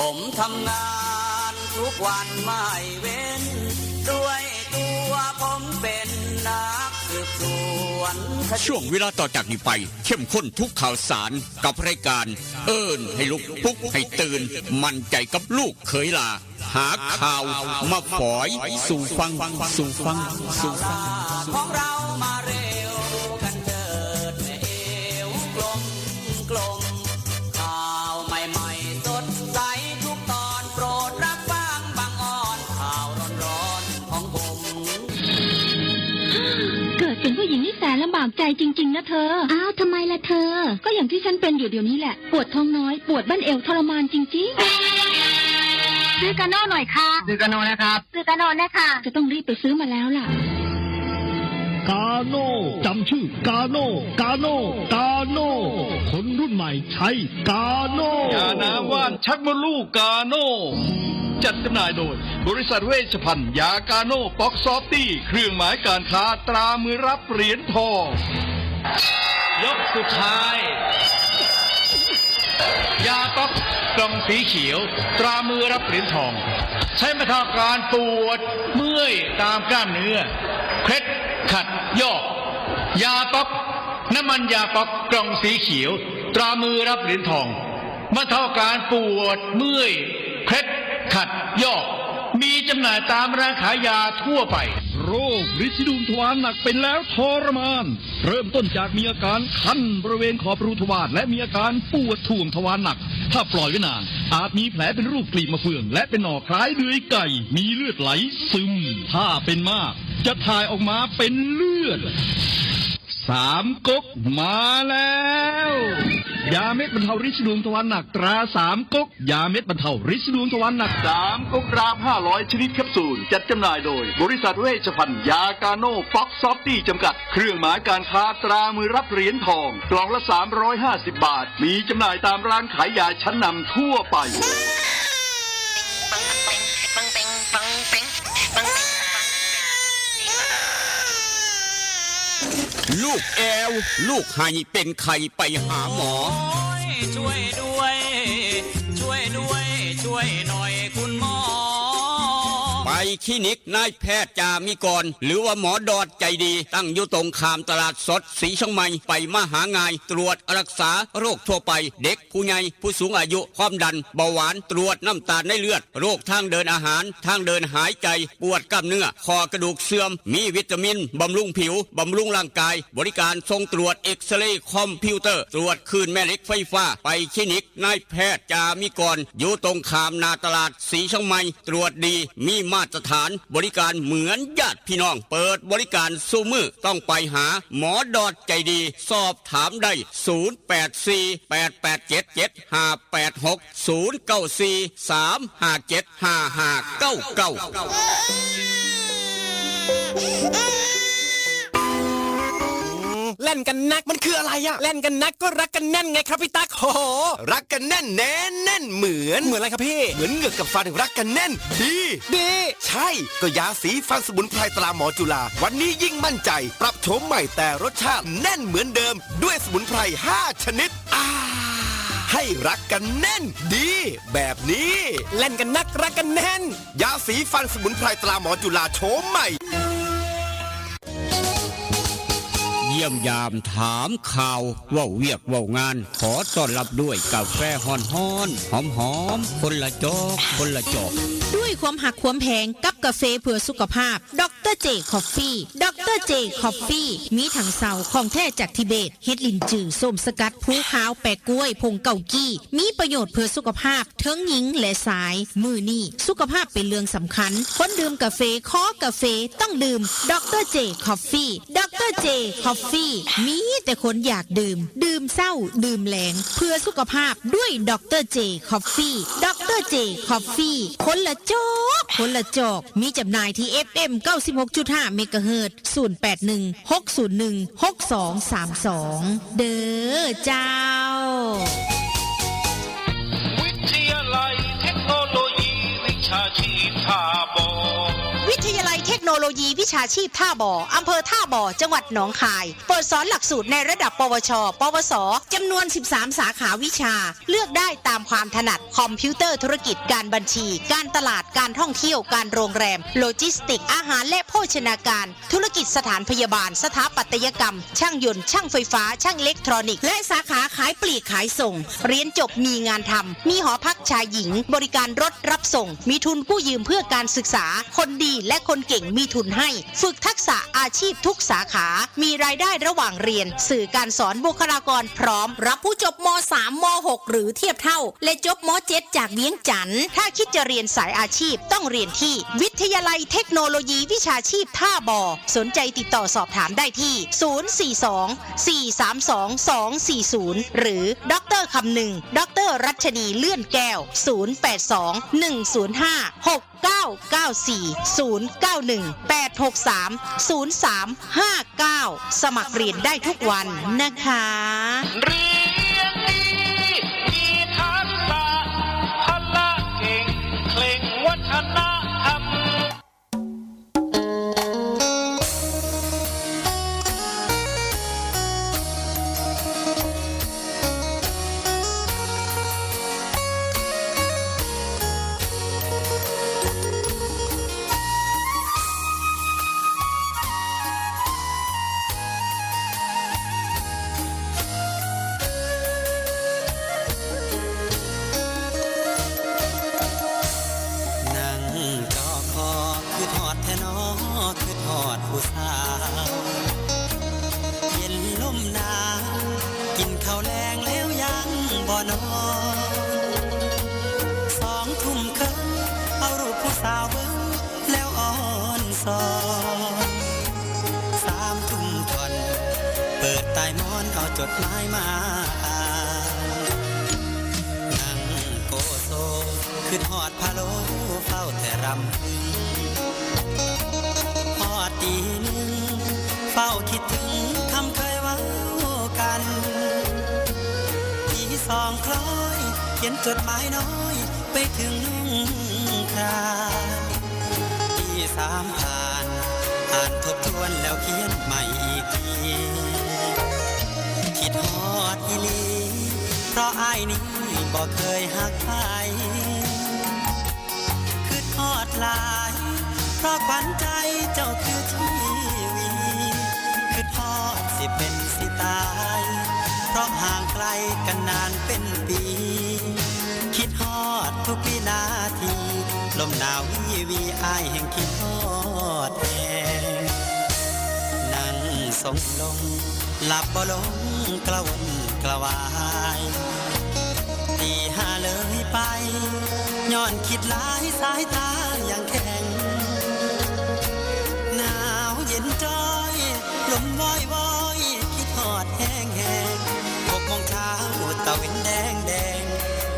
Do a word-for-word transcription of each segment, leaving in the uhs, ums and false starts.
ผมทำงานทุกวันไม่เว้น ด้วยตัวผมเป็นนักสืบสวนคดี ช่วงเวลาต่อจากนี้ไป เข้มข้นทุกข่าวสารกับรายการ เอิ้นให้ลุก ปลุกให้ตื่น มั่นใจกับลูกเขยหล้า หาข่าวมาฝอยสู่ฟัง สู่ฟัง สู่ฟัง ของเรามาเร็วกันเถิดแม่เอวกลมกลม ข่าวใหม่ๆสดใสทุกตอน โปรดรับฟังบางออน ข่าวร้อนๆของผม เกิดเป็นผู้หญิงนี่แสนลำบากใจจริงๆนะเธอ อ้าว ทำไมล่ะเธอ ก็อย่างที่ฉันเป็นอยู่เดี๋ยวนี้แหละ ปวดท้องน้อย ปวดบั้นเอวทรมานจริงๆ ซื้อกาโน่หน่อยค่ะ ซื้อกาโน่นะครับ ซื้อกาโน่นะคะ จะต้องรีบไปซื้อมาแล้วล่ะ กาโน่ จำชื่อกาโน่ กาโน่ กาโน่ คนรุ่นใหม่ใช้กาโน่ ยาน้ำว่านชักมดลูกกาโน่ จัดจำหน่ายโดย บริษัทเวชภัณฑ์ยากาโน่ป๊อกซอฟตี้ เครื่องหมายการค้าตรามือรับเหรียญทอง ยกสุดท้าย ยาป๊อกกล่องสีเขียว ตรามือรับเหรียญทอง ใช้บรรเทาอาการปวดเมื่อยตามกล้ามเนื้อ เคล็ดขัดยอก ยาป๊อก น้ำมันยาป๊อกกล่องสีเขียว ตรามือรับเหรียญทอง บรรเทาอาการปวดเมื่อย เคล็ดขัดยอก มีจำหน่ายตามร้านขายยาทั่วไป โรคริดสีดวงทวารหนักเป็นแล้วทรมาน เริ่มต้นจากมีอาการคันบริเวณขอบรูทวารและมีอาการปวดถ่วงทวารหนัก ถ้าปล่อยไว้นาน อาจมีแผลเป็นรูปกลีบมะเฟือง และเป็นหนองคล้ายเดือยไก่ มีเลือดไหลซึม ถ้าเป็นมาก จะถ่ายออกมาเป็นเลือด สามก๊กมาแล้ว ยาเม็ดบรรเทาริดสีดวงทวารหนักตราสามก๊ก ยาเม็ดบรรเทาริดสีดวงทวารหนัก สามก๊กดราฟห้าร้อยชนิดแคปซูล จัดจำหน่ายโดย บริษัทเวชภัณฑ์ยากาโน่ป๊อกซอฟตี้จำกัด เครื่องหมายการค้าตรามือรับเหรียญทอง กล่องละสามร้อยห้าสิบบาท มีจำหน่ายตามร้านขายยาชั้นนำทั่วไป ลูกแอว ลูกไห้เป็นไข้ไปหาหมอ ช่วยด้วย ช่วยด้วย ช่วยหน่อยคุณหมอ ไปคลินิกนายแพทย์จามิกร หรือว่าหมอดอดใจดี ตั้งอยู่ตรงข้ามตลาดสดสีเชียงใหม่ ไปมาหาง่าย ตรวจรักษาโรคทั่วไป เด็กผู้ใหญ่ผู้สูงอายุ ความดัน เบาหวาน ตรวจน้ำตาลในเลือด โรคทางเดินอาหาร ทางเดินหายใจ ปวดกล้ามเนื้อ ข้อกระดูกเสื่อม มีวิตามิน บำรุงผิว บำรุงร่างกาย บริการส่งตรวจเอ็กซเรย์คอมพิวเตอร์ ตรวจคลื่นแม่เหล็กไฟฟ้า ไปคลินิกนายแพทย์จามิกร อยู่ตรงข้ามหน้าตลาดสีเชียงใหม่ ตรวจดี มีมาตรฐาน บริการเหมือนญาติพี่น้อง เปิดบริการซุมื้อ ต้องไปหาหมอดอดใจดี สอบถามได้ ศูนย์แปดสี่ แปดแปดเจ็ด เจ็ดห้าแปดหก ศูนย์เก้าสี่ สามห้าเจ็ด ห้าห้าเก้าเก้า แล่นกันนักมันคืออะไรอะแล่นกันนักก็รักกันแน่นไงครับพี่ตั๊ก โห รักกันแน่นแน่นแน่นเหมือน เหมือนอะไรครับพี่ เหมือนเหงือกกับฟันรักกันแน่น ดี ดี ใช่ ก็ยาสีฟันสมุนไพรตราหมอจุฬา วันนี้ยิ่งมั่นใจ ปรับโฉมใหม่แต่รสชาติแน่นเหมือนเดิม ด้วยสมุนไพรห้าชนิด อ่า ให้รักกันแน่น ดี แบบนี้ แล่นกันนักรักกันแน่น ยาสีฟันสมุนไพรตราหมอจุฬาโฉมใหม่ เยี่ยมยามถามข่าว เว้าเวียกเว้างาน ขอต้อนรับด้วยกาแฟฮ้อนๆ หอมๆ คนละจอก คนละจอก ด้วยความหักความแพงกับกาแฟเพื่อสุขภาพ ดอกเตอร์เจ คอฟฟี่ ดอกเตอร์เจ คอฟฟี่ มีถังเซาของแท้จากทิเบต เห็ดลินจือ ส้มสกัด ภูขาว แปะกล้วย ผงเกากี้ มีประโยชน์เพื่อสุขภาพ เทิงหญิงและชาย มื้อนี้สุขภาพเป็นเรื่องสำคัญ คนดื่มกาแฟ คอกาแฟ ต้องดื่ม ดอกเตอร์เจ คอฟฟี่ ดอกเตอร์เจ คอฟฟี่ มีแต่คนอยากดื่ม ดื่มเช้า ดื่มแลง เพื่อสุขภาพด้วย ดอกเตอร์เจ คอฟฟี่ ดอกเตอร์เจ คอฟฟี่ คนละจอก คนละจอก มีจำหน่ายที่ เอฟเอ็ม เก้าสิบหกจุดห้า เมกะเฮิรตซ์ ศูนย์แปดหนึ่ง หกศูนย์หนึ่ง หกสองสามสอง เด้อเจ้า วิทยาลัยเทคโนโลยีวิชาชีพท่าบ่อ วิทยาลัยเทคโนโลยีวิชาชีพท่าบ่อ อำเภอท่าบ่อ จังหวัดหนองคาย เปิดสอนหลักสูตรในระดับ ปวช ปวส จำนวน สิบสาม สาขาวิชา เลือกได้ตามความถนัด คอมพิวเตอร์ธุรกิจ การบัญชี การตลาด การท่องเที่ยว การโรงแรม โลจิสติกส์ อาหารและโภชนาการ ธุรกิจสถานพยาบาล สถาปัตยกรรม ช่างยนต์ ช่างไฟฟ้า ช่างอิเล็กทรอนิกส์ และสาขาขายปลีกขายส่ง เรียนจบมีงานทำ มีหอพักชายหญิง บริการรถรับส่ง มีทุนกู้ยืมเพื่อการศึกษา คนดีและคนเก่งมีทุนให้ ฝึกทักษะอาชีพทุกสาขา มีรายได้ระหว่างเรียน สื่อการสอน บุคลากรพร้อม รับผู้จบ ม.สาม ม.หก หรือเทียบเท่า และจบ ม.เจ็ด จากเวียงจันทน์ ถ้าคิดจะเรียนสายอาชีพต้องเรียนที่วิทยาลัยเทคโนโลยีวิชาชีพท่าบ่อ สนใจติดต่อสอบถามได้ที่ ศูนย์สี่สอง สี่สามสอง สองสี่ศูนย์ หรือ ดอกเตอร์คำนึง ดอกเตอร์รัชนีเลื่อนแก้ว ศูนย์แปดสอง หนึ่งศูนย์ห้า หกเก้าเก้าสี่ ศูนย์เก้าหนึ่ง แปดหกสาม ศูนย์สามห้าเก้า สมัครเรียนได้ทุกวันนะคะ เรียนดี มีทักษะ พละเก่ง เคร่งวัฒนธรรม นั่งจอคอ คิดฮอดแท้น้อ คิดฮอดผู้สาว เย็นลมหนาว กินข้าวแลงแล้วยังบ่นอน สองทุ่มครึ่ง เอารูปผู้สาวเบิ่งแล้วอ่อนซอน สามทุ่มท่อน เปิดใต้หมอนเอาจดหมายมาอ่าน นั่งโกโซ คิดฮอดพะโล้ เฝ้าแต่รำพึง ฮอดตีหนึ่ง เฝ้าคิดถึงคำเคยเว้ากัน ตีสองคล้อย เขียนจดหมายน้อย ไปถึงลุงครา ตีสามผ่าน อ่านทบทวนแล้วเขียนใหม่อีกที คิดฮอดอีหลี เพราะอ้ายนี้บ่เคยฮักใคร คิดฮอดหลาย เพราะขวัญใจเจ้าคือชีวี คิดฮอดสิเป็นสิตาย เพราะห่างไกลกันนานเป็นปี คิดฮอดทุกวินาที ลมหนาววีวี อ้ายแห่งคิดฮอดแฮง นั่งทรงลง หลับบ่ลง กระวนกระวาย ตีห้าเลยไป ย้อนคิดหลาย สายตายังแข็ง หนาวเย็นจ้อย ลมวอยวอย คิดฮอดแฮงแฮง หกโมงเช้า ตะเว็นแดงแดง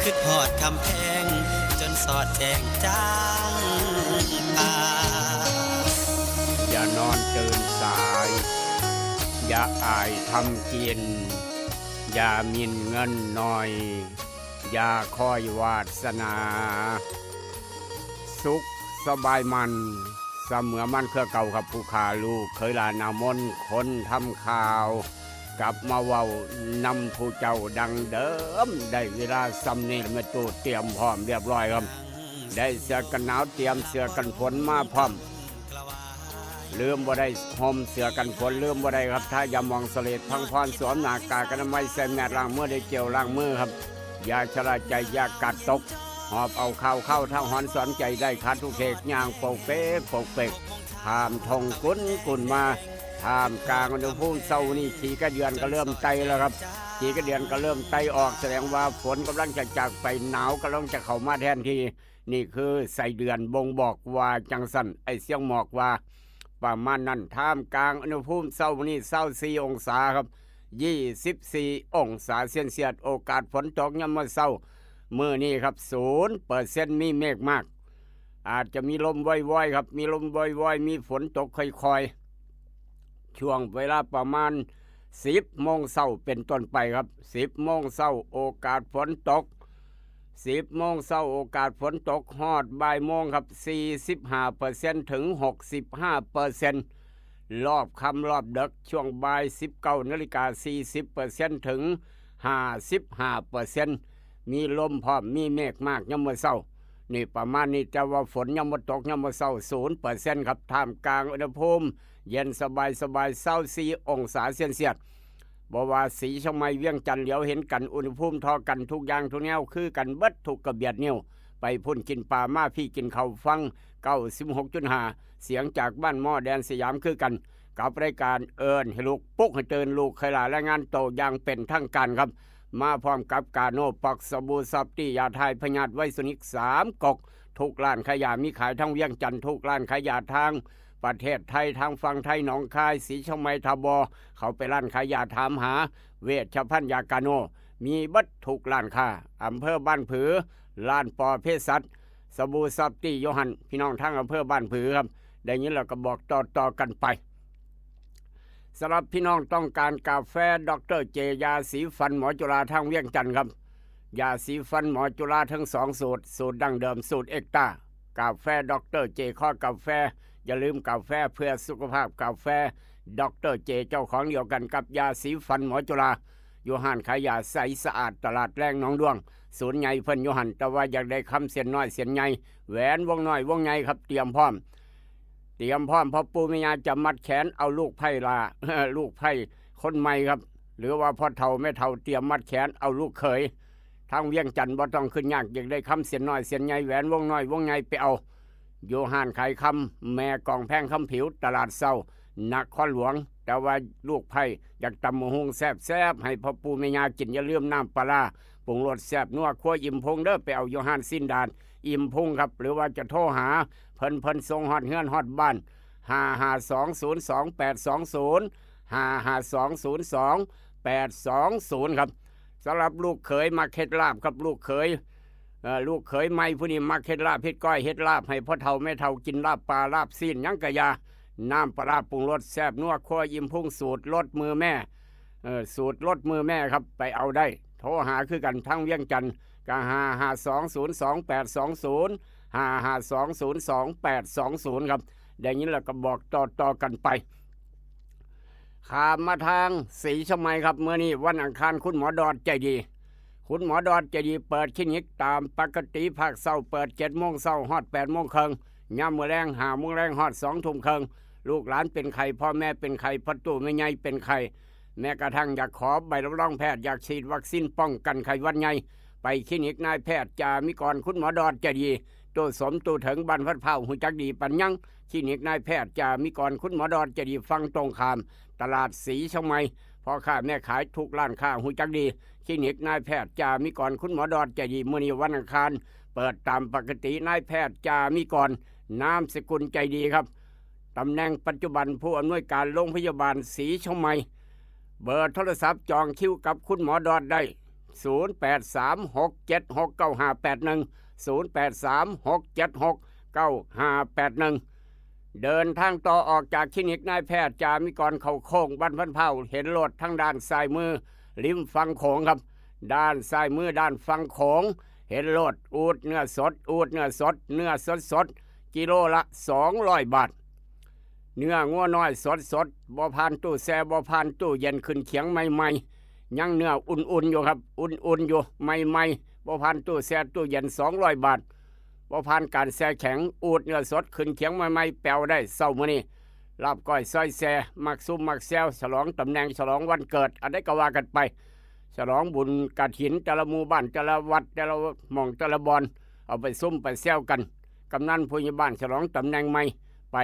คิดฮอดคำแพง จนสอดแจ้งจางป่า อย่านอนตื่นสาย อย่าอายทำกิน อย่าหมิ่นเงินหน่อย อย่าคอยวาสนา สุขสบายมัน เสมอมันคือเก่าครับ ผู้ข้าลูกเขยหลานอามน คนทำข่าว กลับมาเว้านำผู้เจ้าดังเดิม ได้เวลาส่ำนี้ แม่ตู้เตรียมพร้อมเรียบร้อยครับ ได้เสื้อกันหนาว เตรียมเสื้อกันฝนมาพร้อม ลืมบ่ได้ ห่มเสื้อกันฝนลืมบ่ได้ครับ ทายาหม่องเสลด พังพร สวมหน้ากากอนามัย ใส่แมส ล้างมือด้วยเจลล้างมือครับ อย่าชะล่าใจ อย่ากาดตก หอบเอาข่าวเข้า ทางหอนสอนใจ ได้ขาดทุกเขต ย่างโปกเปกโปกเปก ข้ามท่งกุนกุนมา ท่ามกลางอุณหภูมิเช้านี้ ขี้กระเดือนก็เริ่มไตแล้วครับ ขี้กระเดือนก็เริ่มไตออก แสดงว่าฝนกำลังจะจากไป หนาวกำลังจะเข้ามาแทนที่ นี่คือไส้เดือนบ่งบอกว่าจังซั่น ไอ้เสียงหมอกว่าประมาณนั้น ท่ามกลางอุณหภูมิเช้านี้ ซาวสี่องศาครับ ยี่สิบสี่องศาเซลเซียส โอกาสฝนตกยามมื้อเช้า มื้อนี้ครับ ศูนย์เปอร์เซ็นต์ มีเมฆมาก อาจจะมีลมวอยๆครับ มีลมวอยๆ มีฝนตกค่อยๆ ช่วงเวลาประมาณ สิบโมงเช้าเป็นต้นไปครับ สิบโมงเช้า โอกาสฝนตก สิบโมงเช้าโอกาสฝนตกฮอดบ่ายโมงครับ สี่สิบห้าเปอร์เซ็นต์ ถึง หกสิบห้าเปอร์เซ็นต์ รอบค่ำรอบดึกช่วงบ่าย สิบเก้านาฬิกา สี่สิบเปอร์เซ็นต์ ถึง ห้าสิบห้าเปอร์เซ็นต์ มีลมพร้อม มีเมฆมากยามมื้อเช้า นี่ประมาณนี้ แต่ว่าฝนยังบ่ตกยามมื้อเช้า ศูนย์เปอร์เซ็นต์ ครับ ท่ามกลางอุณหภูมิเย็นสบายสบาย ซาวสี่องศาเซลเซียส บ่ว่าศรีเชียงใหม่ เวียงจันทน์ เหลียวเห็นกัน อุณหภูมิเท่ากัน ทุกอย่างทุกแนวคือกันเบิด ทุกกระเบียดนิ้ว ไปพุ้นกินปลา มาพี้กินข้าว ฟัง เก้าสิบหกจุดห้า เสียงจากบ้านหม้อแดนสยามคือกัน กับรายการเอิ้นให้ลุก ปลุกให้ตื่น ลูกเคยหลา รายงานโตอย่างเป็นทางการครับ มาพร้อมกับกาโน ปอกสบู่ซอฟตี้ ยาถ่ายพยาธิไวรัสนิก สามก๊อก ทุกร้านขายยามีขายทั้งเวียงจันทน์ ทุกร้านขายยาทางประเทศไทย ทางฝั่งไทย หนองคาย ศรีเชียงใหม่ ทบ เข้าไปร้านขายยา ถามหาเวชภัณฑ์ยากาโน มีเบิดทุกร้านค้า อำเภอบ้านผือ ร้านปอเภสัช สบู่ซอฟตี้ โยฮัน พี่น้องทางอำเภอบ้านผือครับ ได้ยินแล้วก็บอกต่อๆกันไป สำหรับพี่น้องต้องการกาแฟดอกเตอร์เจ ยาสีฟันหมอจุฬา ทางเวียงจันทน์ครับ ยาสีฟันหมอจุฬาทั้งสองสูตร สูตรดั้งเดิม สูตรเอ็กตร้า กาแฟดอกเตอร์เจ คอกาแฟ อย่าลืมกาแฟเพื่อสุขภาพ กาแฟดอกเตอร์เจ เจ้าของเดียวกันกับยาสีฟันหมอจุฬา อยู่ห้านขายยาใสสะอาด ตลาดแรงหนองด้วง ศูนย์ใหญ่เพิ่นอยู่หั่น แต่ว่าอยากได้คำเส้นน้อยเส้นใหญ่ แหวนวงน้อยวงใหญ่ครับ เตรียมพร้อม เตรียมพร้อม พ่อปู่แม่ย่าจะมัดแขนเอาลูกไพร่หล้า ลูกไพร่คนใหม่ครับ หรือว่าพ่อเฒ่าแม่เฒ่าเตรียมมัดแขนเอาลูกเขย ทางเวียงจันทน์บ่ต้องขึ้นยาก อยากได้คำเส้นน้อยเส้นใหญ่ แหวนวงน้อยวงใหญ่ ไปเอาอยู่ห้านขายคำแม่กองแพงคำผิว ตลาดเช้า นครหลวง แต่ว่าลูกไพร่อยากตำบักหุ่งแซ่บๆ ให้พ่อปู่แม่ย่ากิน อย่าลืมน้ำปลาร้าปรุงรสแซ่บนัวครัวอิ่มพุงเด้อ ไปเอาอยู่ห้านสิ้นดาดอิ่มพุงครับ หรือว่าจะโทรหาเพิ่น เพิ่นส่งฮอดเฮือนฮอดบ้าน ห้าห้าสองศูนย์สองแปดสองศูนย์ ห้าห้าสองศูนย์สองแปดสองศูนย์ ครับ สำหรับลูกเขยมักเฮ็ดลาบครับ ลูกเขย เอ่อ ลูกเขยใหม่ผู้นี้มักเฮ็ดลาบ เฮ็ดก้อย เฮ็ดลาบให้พ่อเฒ่าแม่เฒ่ากิน ลาบปลา ลาบซี้น หยังกะยา น้ำปลาร้าปรุงรสแซ่บนัวครัวอิ่มพุง สูตรรสมือแม่ เอ่อ สูตรรสมือแม่ครับ ไปเอาได้ โทรหาคือกัน ทางเวียงจันทน์ก็ ห้าห้าสองศูนย์สองแปดสองศูนย์ ห้าห้าสองศูนย์สองแปดสองศูนย์ ครับ ได้ยินแล้วก็บอกต่อๆกันไป ข้ามมาทางศรีเชียงใหม่ครับ มื้อนี้วันอังคาร คุณหมอดอดใจดี คุณหมอดอดใจดีเปิดคลินิกตามปกติ ภาคเช้าเปิดเจ็ดโมงเช้าฮอดแปดโมงครึ่ง ยามมื้อแลงห้าโมงแลงฮอดสองทุ่มครึ่ง ลูกหลานเป็นไข้ พ่อแม่เป็นไข้ พ่อตู้แม่ใหญ่เป็นไข้ แม้กระทั่งอยากขอใบรับรองแพทย์ อยากฉีดวัคซีนป้องกันไข้หวัดใหญ่ ไปคลินิกนายแพทย์จามิกร คุณหมอดอดใจดี ตู้สมตู้เถิง บ้านพัดพร้าว ฮู้จักดีปานยัง คลินิกนายแพทย์จามิกร คุณหมอดอดใจดี ฝั่งตรงข้ามตลาดศรีเชียงใหม่ พ่อค้าแม่ขายทุกร้านค้าฮู้จักดี คลินิกนายแพทย์จามิกร คุณหมอดอดใจดี มื้อนี้วันอังคาร เปิดตามปกติ นายแพทย์จามิกร นามสกุลใจดีครับ ตำแหน่งปัจจุบันผู้อำนวยการโรงพยาบาลศรีเชียงใหม่ เบอร์โทรศัพท์จองคิวกับคุณหมอดอดได้ ศูนย์แปดสามหกเจ็ดหกเก้าห้าแปดหนึ่ง ศูนย์แปดสามหกเจ็ดหกเก้าห้าแปดหนึ่ง เดินทางต่อออกจากคลินิกนายแพทย์จามิกรเข้าโค้งบ้านพันเผ่า เห็นโลดทางด้านซ้ายมือ ริมฝั่งโขงครับ ด้านซ้ายมือด้านฝั่งโขง เห็นโลด อูฐเนื้อสด อูฐเนื้อสด เนื้อสดสด กิโลละสองร้อยบาท เนื้องัวน้อยสดสด บ่ผ่านตู้แช่ บ่ผ่านตู้เย็น ขึ้นเขียงใหม่ๆ ยังเนื้ออุ่นๆอยู่ครับ อุ่นๆอยู่ ใหม่ๆ บ่ผ่านตู้แช่ตู้เย็น สองร้อยบาท บ่ผ่านการแช่แข็ง อูฐเนื้อสด ขึ้นเขียงใหม่ๆ แปวได้เช้ามื้อนี้ ลาบก้อยซอยแซ่ มักซุ่มมักแซว ฉลองตำแหน่ง ฉลองวันเกิด อันใดก็ว่ากันไป ฉลองบุญกฐิน แต่ละหมู่บ้าน แต่ละวัด แต่ละหม่อง แต่ละบ่อน เอาไปซุ่มไปแซวกัน กำนันผู้ใหญ่บ้าน ฉลองตำแหน่งใหม่ ไป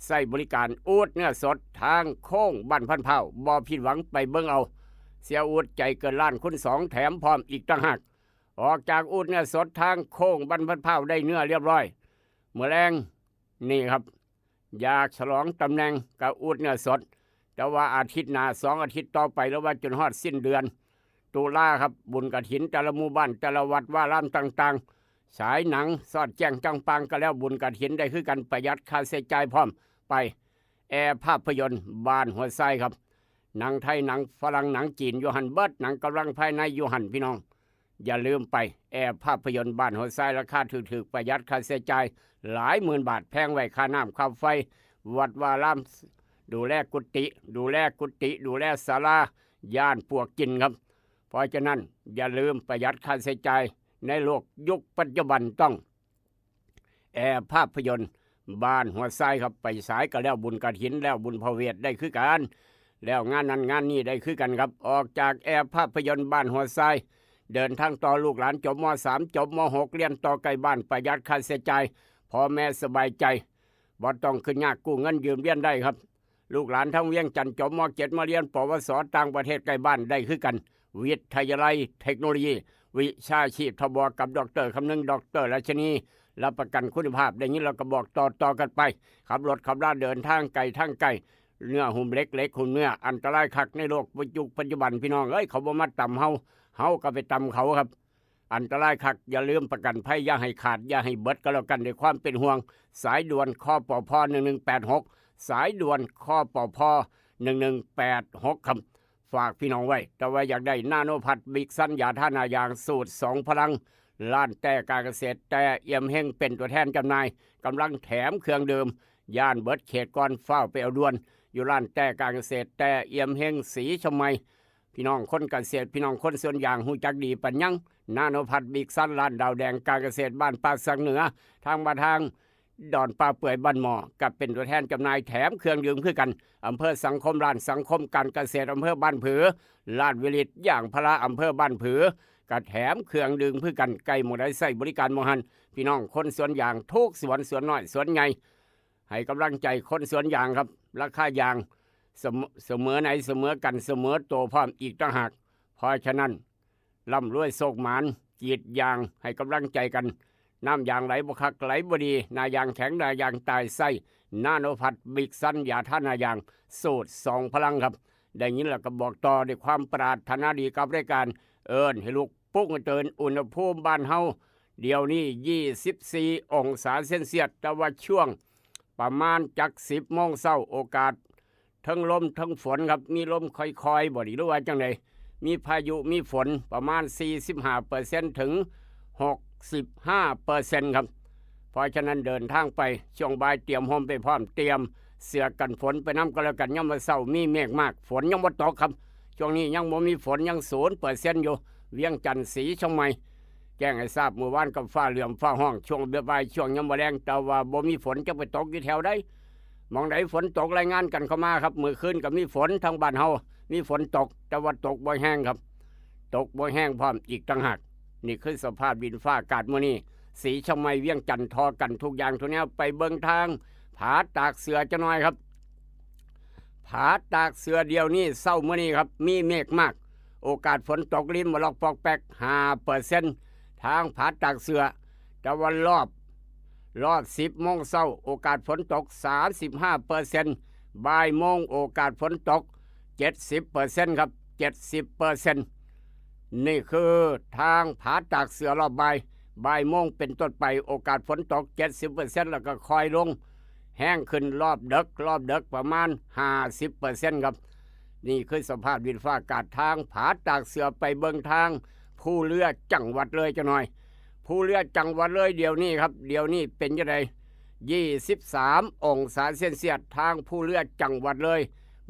ใช้บริการ อูฐเนื้อสด ทางโค้งบ้านพันเผ่า บ่ผิดหวัง ไปเบิ่งเอา เสียอูฐใจเกินล้าน คูณสอง แถมพร้อมอีกต่างหาก ออกจากอูฐเนื้อสด ทางโค้งบ้านพันเผ่า ได้เนื้อเรียบร้อย มื้อแลง นี่ครับ อยากฉลองตำแหน่งก็อูฐเนื้อสด แต่ว่าอาทิตย์หน้า สองอาทิตย์ต่อไป หรือว่าจนฮอดสิ้นเดือนตุลาครับ บุญกฐิน แต่ละหมู่บ้าน แต่ละวัดวารามต่างๆ ฉายหนังสอดแจ้งจ่างป่าง ก็แล้วบุญกฐินได้คือกัน ประหยัดค่าใช้จ่ายพร้อม ไปแอภาพยนตร์บ้านหัวไซครับ หนังไทย หนังฝรั่ง หนังจีนอยู่หั่นเบิด หนังกำลังภายในอยู่หั่นพี่น้อง อย่าลืมไป แอร์ภาพยนตร์บ้านหัวทราย ราคาถูกๆ ประหยัดค่าใช้จ่ายหลายหมื่นบาท แพงไว้ค่าน้ำค่าไฟ วัดวาอาราม ดูแลกุฏิ ดูแลกุฏิ ดูแลศาลา ย่านปลวกกินครับ เพราะฉะนั้นอย่าลืมประหยัดค่าใช้จ่าย ในโลกยุคปัจจุบันต้อง แอร์ภาพยนตร์บ้านหัวทรายครับ ไปสายก็แล้วบุญกฐิน แล้วบุญพระเวทได้คือกัน แล้วงานนั้นงานนี้ได้คือกันครับ ออกจากแอร์ภาพยนตร์บ้านหัวทราย เดินทางต่อ ลูกหลานจบ ม.สาม จบ ม.หก เรียนต่อใกล้บ้าน ประหยัดค่าใช้จ่าย พ่อแม่สบายใจ บ่ต้องขึ้นยากกู้เงินยืมเรียนได้ครับ ลูกหลานทั้งเวียงจันทน์จบ ม.เจ็ด มาเรียน ปวส ต่างประเทศใกล้บ้านได้คือกัน วิทยาลัยเทคโนโลยี วิชาชีพ ทบ กับดอกเตอร์คำนึง ดอกเตอร์ราชนี รับประกันคุณภาพ ได้ยินแล้วก็บอกต่อๆ กันไป ขับรถขับลาเดินทางไกลทางไกล เนื้อหุ้มเหล็ก เหล็กหุ้มเนื้อ อันตรายคักในโลกปัจจุปัจจุบัน พี่น้องเอ้ย เขาบ่มาตำเฮา เฮาก็ไปตำเขาครับ อันตรายคัก อย่าลืมประกันภัย อย่าให้ขาด อย่าให้เบิดก็แล้วกัน ด้วยความเป็นห่วง สายด่วน คปภ หนึ่งหนึ่งแปดหก สายด่วน คปภ หนึ่งหนึ่งแปดหก ครับ ฝากพี่น้องไว้ แต่ว่าอยากได้นาโนพัด บิ๊กซัน ยาทานายางสูตรสองพลัง ร้านแต่การเกษตรแต่เอี่ยมเฮงเป็นตัวแทนจำหน่าย กำลังแถมเครื่องดื่ม ย่านเบิดเขตก่อน ฟ้าวไปเอาด่วน อยู่ร้านแต่การเกษตรแต่เอี่ยมเฮง สีชมไม พี่น้องคนเกษตร พี่น้องคนสวนยาง ฮู้จักดีปานยัง นาโนพัด บิ๊กซัน ร้านดาวแดงการเกษตรบ้านปากสักเหนือ ทางมาทางดอนป่าเปื่อยบ้านหม้อ กับเป็นตัวแทนจำหน่าย แถมเครื่องดื่มคือกัน อำเภอสังคม ร้านสังคมการเกษตรอำเภอบ้านผือ ร้านวิลิตยางพาราอำเภอบ้านผือ ก็แถมเครื่องดื่มคือกัน ใกล้หม่องใดใช้บริการหม่องหั้น พี่น้องคนสวนยางทุกสวน สวนน้อยสวนใหญ่ ให้กำลังใจคนสวนยางครับ ราคายางเสมอ เสมอไหนเสมอกัน เสมอตัวพร้อมอีกต่างหาก เพราะฉะนั้น ร่ำรวยโชคหมาน กรีดยางให้กำลังใจกัน น้ำยางไหลบ่คักไหลบ่ดี หน้ายางแข็งหน้ายางตาย ใช้นาโนพัด บิ๊กซัน ยาทานายาง สูตรสองพลังครับ ได้ยินแล้วก็บอกต่อ ด้วยความปรารถนาดีกับรายการ เอิ้นให้ลุกปลุกให้ตื่น อุณหภูมิบ้านเฮาเดี๋ยวนี้ ยี่สิบสี่องศาเซลเซียส แต่ว่าช่วงประมาณจักสิบโมงเช้า โอกาสเทิงลมเทิงฝนครับ มีลมค่อยๆ บ่ดีหรือว่าจังใด มีพายุมีฝนประมาณ สี่สิบห้าเปอร์เซ็นต์ ถึง หกสิบห้าเปอร์เซ็นต์ ครับ เพราะฉะนั้นเดินทางไปช่วงบ่าย เตรียมร่มไปพร้อม เตรียมเสื้อกันฝนไปนำก็แล้วกัน ยามมื้อเช้ามีเมฆมาก ฝนยังบ่ตกครับ ช่วงนี้ยังบ่มีฝน ยังศูนย์เปอร์เซ็นต์อยู่ เวียงจันทน์ สีเชียงใหม่ แจ้งให้ทราบ มื้อวานก็ฟ้าเหลือมฟ้าฮ้อง ช่วงบ่าย ช่วงยามมื้อแลง แต่ว่าบ่มีฝน จักไปตกอยู่แถวใด หม่องใดฝนตกรายงานกันเข้ามาครับ มื้อคืนก็มีฝนทางบ้านเฮา มีฝนตก แต่ว่าตกบ่แฮงครับ ตกบ่แฮงพร้อมอีกต่างหาก นี่คือสภาพดินฟ้าอากาศมื้อนี้ สีเชียงใหม่ เวียงจันทน์ ทอกันทุกอย่างทุกแนว ไปเบิ่งทางผาตากเสือจักหน่อยครับ ผาตากเสือเดี๋ยวนี้เช้ามื้อนี้ครับ มีเมฆมาก โอกาสฝนตกรินบ่ลอกปอกแปก ห้าเปอร์เซ็นต์ ทางผาตากเสือ แต่ว่ารอบ รอบสิบโมงเช้า โอกาสฝนตก สามสิบห้าเปอร์เซ็นต์ บ่ายโมง โอกาสฝนตก เจ็ดสิบเปอร์เซ็นต์ ครับ เจ็ดสิบเปอร์เซ็นต์ นี่คือทางผาตากเสือรอบบ่าย บ่ายโมงเป็นต้นไป โอกาสฝนตก เจ็ดสิบเปอร์เซ็นต์ แล้วก็ค่อยลง แฮงขึ้นรอบดึก รอบดึกประมาณ ห้าสิบเปอร์เซ็นต์ ครับ นี่คือสภาพดินฟ้าอากาศทางผาตากเสือ ไปเบิ่งทางภูเรือจังหวัดเลยจักหน่อย ภูเรือจังหวัดเลยเดี๋ยวนี้ครับ เดี๋ยวนี้เป็นจังใด ยี่สิบสามองศาเซลเซียส ทางภูเรือจังหวัดเลย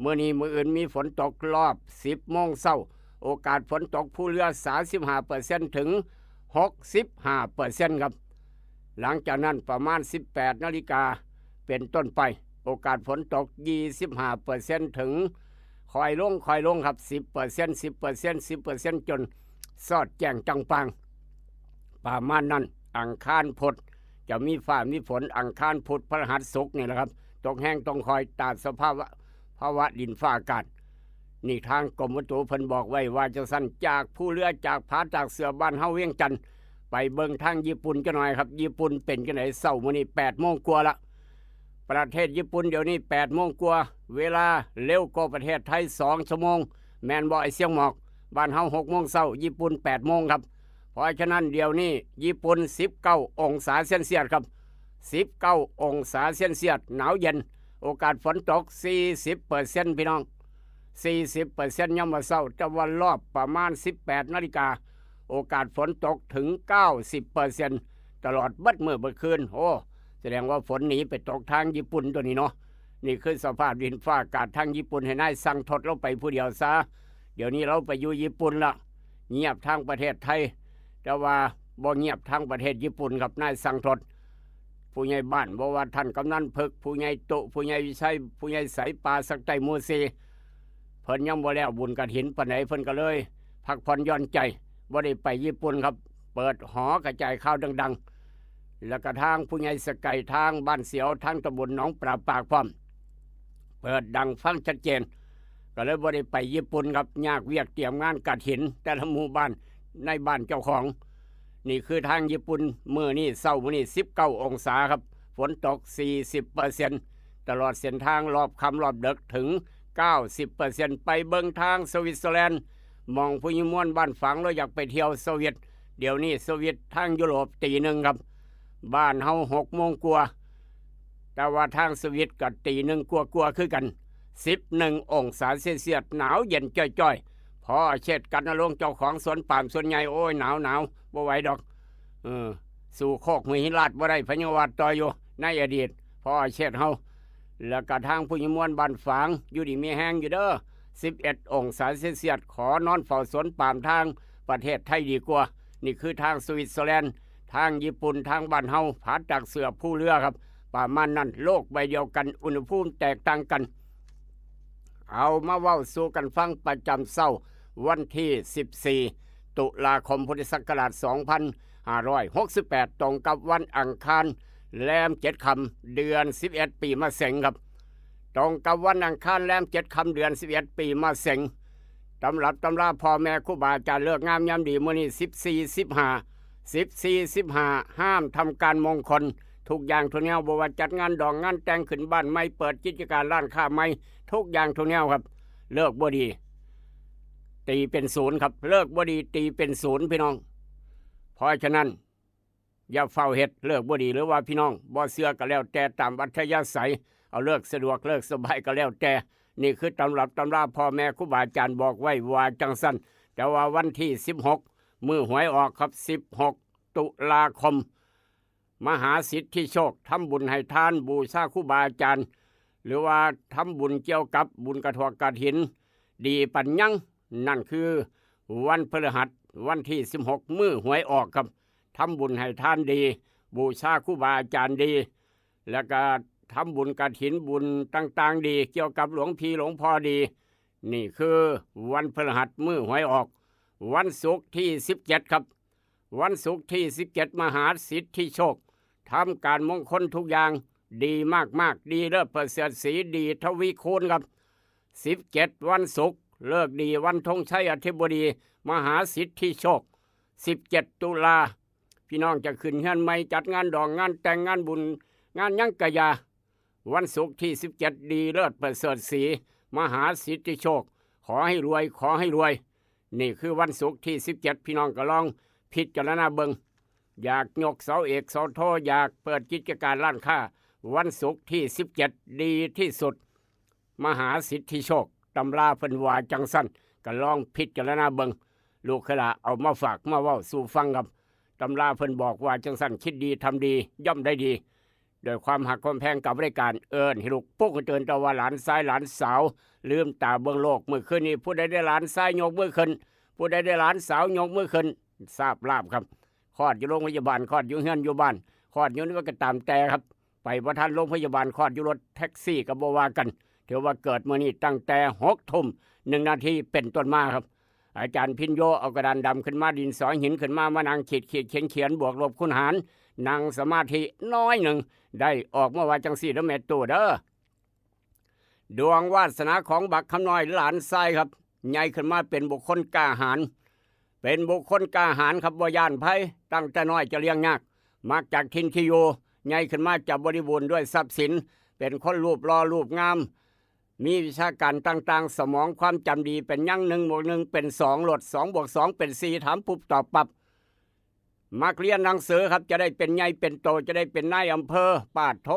มื้อนี้มื้ออื่นมีฝนตกรอบสิบโมงเช้า โอกาสฝนตกภูเรือ สามสิบห้าเปอร์เซ็นต์ ถึง หกสิบห้าเปอร์เซ็นต์ ครับ หลังจากนั้นประมาณ สิบแปดนาฬิกาเป็นต้นไป โอกาสฝนตก ยี่สิบห้าเปอร์เซ็นต์ ถึง ค่อยลง ค่อยลงครับ สิบเปอร์เซ็นต์ สิบเปอร์เซ็นต์ สิบเปอร์เซ็นต์ จนสอดแจ้งจ่างป่าง ประมาณนั้น อังคารพุธจะมีฟ้ามีฝน อังคารพุธพฤหัสศุกร์นี่แหละครับ ตกแฮงตกค่อยตามสภาวะ ภาวะดินฟ้าอากาศ นี่ทางกรมอุตุเพิ่นบอกไว้ว่าจังซั่น จากภูเรือ จากผาตากเสือบ้านเฮาเวียงจันทน์ ไปเบิ่งทางญี่ปุ่นจักหน่อยครับ ญี่ปุ่นเป็นจังใดเช้ามื้อนี้ แปดโมงกว่าละ ประเทศญี่ปุ่นเดี๋ยวนี้ แปดโมงกว่า เวลาเร็วกว่าประเทศไทยสองชั่วโมง แม่นบ่ไอ้เสี่ยงหมอก บ้านเฮาหกโมงเช้า ญี่ปุ่นแปดโมงครับ เพราะฉะนั้นเดี๋ยวนี้ญี่ปุ่น สิบเก้าองศาเซลเซียสครับ สิบเก้าองศาเซลเซียส หนาวเย็น โอกาสฝนตก สี่สิบเปอร์เซ็นต์ พี่น้อง สี่สิบเปอร์เซ็นต์ ยามมื้อเช้า แต่ว่ารอบประมาณ สิบแปดนาฬิกา โอกาสฝนตกถึง เก้าสิบเปอร์เซ็นต์ ตลอดเบิดมื้อเบิดคืน โอ้ แสดงว่าฝนหนีไปตกทางญี่ปุ่นตัวนี้เนาะ นี่คือสภาพดินฟ้าอากาศทางญี่ปุ่น ให้นายสังทดเราไปผู้เดียวซะ เดี๋ยวนี้เราไปอยู่ญี่ปุ่นละ เงียบทางประเทศไทย แต่ว่าบ่เงียบทางประเทศญี่ปุ่นครับ นายสังทด ผู้ใหญ่บ้าน บ่ว่าท่านกำนันเพิก ผู้ใหญ่โต ผู้ใหญ่วิชัย ผู้ใหญ่ใส ปาสักไต หมู่สี่ เพิ่นยังบ่แล้วบุญกฐินปานใด เพิ่นก็เลยพักผ่อนหย่อนใจ บ่ได้ไปญี่ปุ่นครับ เปิดหอกระจายข่าวดังๆ แล้วก็ทางผู้ใหญ่สะไก่ ทางบ้านเสียว ทางตำบลหนองปลาปากพร้อม เปิดดังฟังชัดเจน ก็เลยบ่ได้ไปญี่ปุ่นครับ ยากเวียกเตรียมงานกฐิน แต่ละหมู่บ้านในบ้านเจ้าของ นี่คือทางญี่ปุ่น มื้อนี้ เช้ามื้อนี้ สิบเก้าองศาครับ ฝนตก สี่สิบเปอร์เซ็นต์ ตลอดเส้นทางรอบค่ำรอบดึกถึง เก้าสิบเปอร์เซ็นต์ ไปเบิ่งทางสวิตเซอร์แลนด์ หม่องผู้ใหญ่ม่วนบ้านฝาง เราอยากไปเที่ยวสวิต เดี๋ยวนี้สวิตทางยุโรปตีหนึ่งครับ บ้านเฮาหกโมงกว่า แต่ว่าทางสวิตก็ตีหนึ่งกว่าๆ คือกัน สิบเอ็ดองศาเซลเซียส หนาวเย็นจ้อยๆ พอเชษฐ กันณรงค์ เจ้าของสวนปาล์มสวนใหญ่ โอ้ย หนาวหนาว บ่ไหวดอก เออ สู้โคกห้วยหินลาดบ่ได้ พะยังว่าต่ออยู่ ในอดีต พอเชษฐ เฮา แล้วก็ทางผู้ใหญ่ม่วนบ้านฝาง อยู่ดีมีแฮงอยู่เด้อ สิบเอ็ดองศาเซลเซียส ขอนอนเฝ้าสวนปาล์มทางประเทศไทยดีกว่า นี่คือทางสวิตเซอร์แลนด์ ทางญี่ปุ่น ทางบ้านเฮา ผาตากเสื้อ ภูเรือครับ ประมาณนั้น โลกใบเดียวกัน อุณหภูมิแตกต่างกัน เอามาเว้าสู่กันฟังประจำเช้า วันที่ สิบสี่ ตุลาคม พุทธศักราช สองพันห้าร้อยหกสิบแปด ตรงกับวันอังคาร แรมเจ็ดค่ำ เดือน สิบเอ็ด ปีมะเสงครับ ตรงกับวันอังคาร แรมเจ็ดค่ำ เดือน สิบเอ็ด ปีมะเสง ตำรับตำราพ่อแม่ครูบาอาจารย์ ฤกษ์งามยามดี มื้อนี้ สิบสี่ สิบห้า สิบสี่ สิบห้า ห้ามทำการมงคล ทุกอย่างทุกแนว บ่ว่าจัดงานดองงานแต่ง ขึ้นบ้านใหม่ เปิดกิจการร้านค้าใหม่ ทุกอย่างทุกแนวครับ ฤกษ์บ่ดี ตีเป็นศูนย์ครับ ฤกษ์บ่ดี ตีเป็นศูนย์ พี่น้อง เพราะฉะนั้น อย่าเฝ้าเฮ็ด ฤกษ์บ่ดี หรือว่าพี่น้องบ่เชื่อก็แล้วแต่ ตามอัธยาศัย เอาฤกษ์สะดวกฤกษ์สบายก็แล้วแต่ นี่คือตำรับตำราพ่อแม่ครูบาอาจารย์บอกไว้ว่าจั่งซั้น แต่ว่าวันที่ สิบหก มื้อหวยออกครับ สิบหก ตุลาคม มหาสิทธิโชค ทำบุญให้ทาน บูชาครูบาอาจารย์ หรือว่าทำบุญเกี่ยวกับบุญกฐวกกฐิน ดีปัญญัง นั่นคือวันพฤหัส วันที่ สิบหก มื้อหวยออกครับ ทำบุญให้ทานดี บูชาครูบาอาจารย์ดี แล้วก็ทำบุญกฐิน บุญต่างๆ ดี เกี่ยวกับหลวงพี่หลวงพ่อดี นี่คือวันพฤหัส มื้อหวยออก วันศุกร์ที่ สิบเจ็ด ครับ วันศุกร์ที่ สิบเจ็ด มหาสิทธิโชค ทำการมงคลทุกอย่าง ดีมากๆ ดีเลิศประเสริฐศรี ดีทวีคูณครับ สิบเจ็ด วันศุกร์ ฤกษ์ดี วันธงชัยอธิบดี มหาสิทธิโชค สิบเจ็ด ตุลา พี่น้องจะขึ้นเฮือนใหม่ จัดงานดองงานแต่งงานบุญ งานหยังกะอย่า วันศุกร์ที่ สิบเจ็ด ดีเลิศประเสริฐศรี มหาสิทธิโชค ขอให้รวย ขอให้รวย นี่คือวันศุกร์ที่ สิบเจ็ด พี่น้องก็ลองพิจารณาเบิ่ง อยากยกเสาเอกเสาโท อยากเปิดกิจการร้านค้า วันศุกร์ที่ สิบเจ็ด ดีที่สุด มหาสิทธิโชค ตำราเพิ่นว่าจั่งซั้น ก็ลองพิจารณาเบิ่ง ลูกเคยละเอามาฝากมาเว้าสู่ฟังครับ ตำราเพิ่นบอกว่าจั่งซั้น คิดดีทำดีย่อมได้ดี ด้วยความฮักความแพงกับบริการ เอิ้นให้ลูกปลุกให้ตื่น แต่ว่าหลานชายหลานสาว ลืมตาเบิ่งโลก มื้อคืนนี้ ผู้ใดได้หลานชายยกมือขึ้น ผู้ใดได้หลานสาวยกมือขึ้น ทราบลาภครับ คลอดอยู่โรงพยาบาล คลอดอยู่เฮือนอยู่บ้าน คลอดอยู่ในวัดก็ตามแต่ครับ ไปบ่ทันโรงพยาบาล คลอดอยู่รถแท็กซี่ก็บ่ว่ากัน ถือว่าเกิดมื้อนี้ตั้งแต่ หกทุ่ม หนึ่งนาทีเป็นต้นมาครับ อาจารย์พิญโยเอากระดานดำขึ้นมา ดินสอหินขึ้นมา มานั่งขีดขีดเขียนเขียน บวกลบคูณหาร นั่งสมาธิน้อยหนึ่ง ได้ออกมาว่าจั่งซี่เด้อแม่ตู้เด้อ ดวงวาสนาของบักคำน้อยหลานชายครับ ใหญ่ขึ้นมาเป็นบุคคลกล้าหาญ เป็นบุคคลกล้าหาญครับ บ่ย้านไผ ตั้งแต่น้อยจะเลี้ยงยาก มักจากถิ่นที่อยู่ ใหญ่ขึ้นมาจะบริบูรณ์ด้วยทรัพย์สิน เป็นคนรูปหล่อรูปงาม มีวิชาการต่างๆ สมองความจำดี เป็นหยัง หนึ่งบวกหนึ่งเป็นสอง โลด สองบวกสองเป็นสี่ ถามปุ๊บตอบปั๊บ มักเรียนหนังสือครับ จะได้เป็นใหญ่เป็นโต จะได้เป็นนายอำเภอ ปาดโท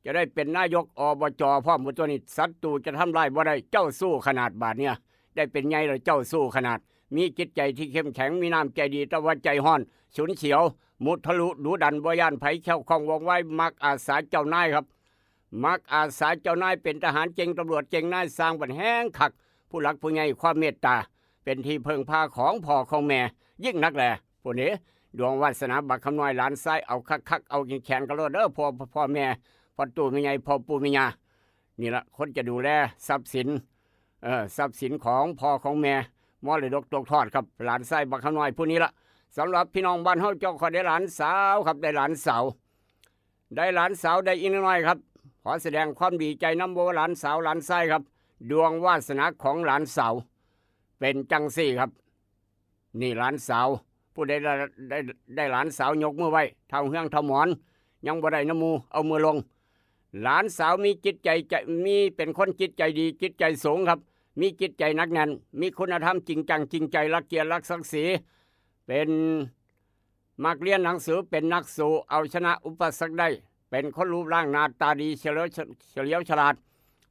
จะได้เป็นนายก อบจ พร้อมหมดตัวนี้ ศัตรูจะทำลายบ่ได้ เจ้าสู้ขนาดบาดเนี่ย ได้เป็นใหญ่แล้วเจ้าสู้ขนาด มีจิตใจที่เข้มแข็ง มีน้ำใจดี แต่ว่าใจฮ้อน ฉุนเฉียว มุทะลุ ดุดัน บ่ย้านไผ แคล้วคล่องว่องไว มักอาสาเจ้านายครับ มักอาสาเจ้านาย เป็นทหารเก่ง ตำรวจเก่ง นายซ่างบัดแฮงคัก ผู้หลักผู้ใหญ่ความเมตตา เป็นที่เพิ่งพาของพ่อของแม่ ยิ่งนักแล ผู้นี้ ดวงวาสนาบักคำน้อยหลานชาย เอาคักๆ เอาแข็งๆ กันโลดเด้อ พ่อ พ่อแม่ พ่อตู้แม่ใหญ่ พ่อปู่แม่ย่า นี่ละ คนจะดูแลทรัพย์สิน เอ่อ ทรัพย์สินของพ่อของแม่ มรดกตกทอดครับ หลานชายบักคำน้อยผู้นี้ละ สำหรับพี่น้องบ้านเฮา เจ้าข้อยได้หลานสาวครับ ได้หลานสาว ได้หลานสาว ได้อีน้อยครับ ขอแสดงความดีใจนำ บ่ว่าหลานสาวหลานชายครับ ดวงวาสนาของหลานสาว เป็นจังซี่ครับ นี่หลานสาว ผู้ใดได้ ได้ ได้หลานสาวยกมือไหว้ เฒ่าเฮืองเฒ่าหมอน ยังบ่ได้นำหมู่ เอามือลง หลานสาวมีจิตใจ ใจ มี เป็นคนจิตใจดี จิตใจสูงครับ มีจิตใจหนักแน่น มีคุณธรรม จริงจัง จริงใจ รักเกียรติ รักศักดิ์ศรี เป็น มักเรียนหนังสือ เป็นนักสู้ เอาชนะอุปสรรคได้ เป็นคนรูปร่างหน้าตาดี เฉลียว เฉลียวฉลาด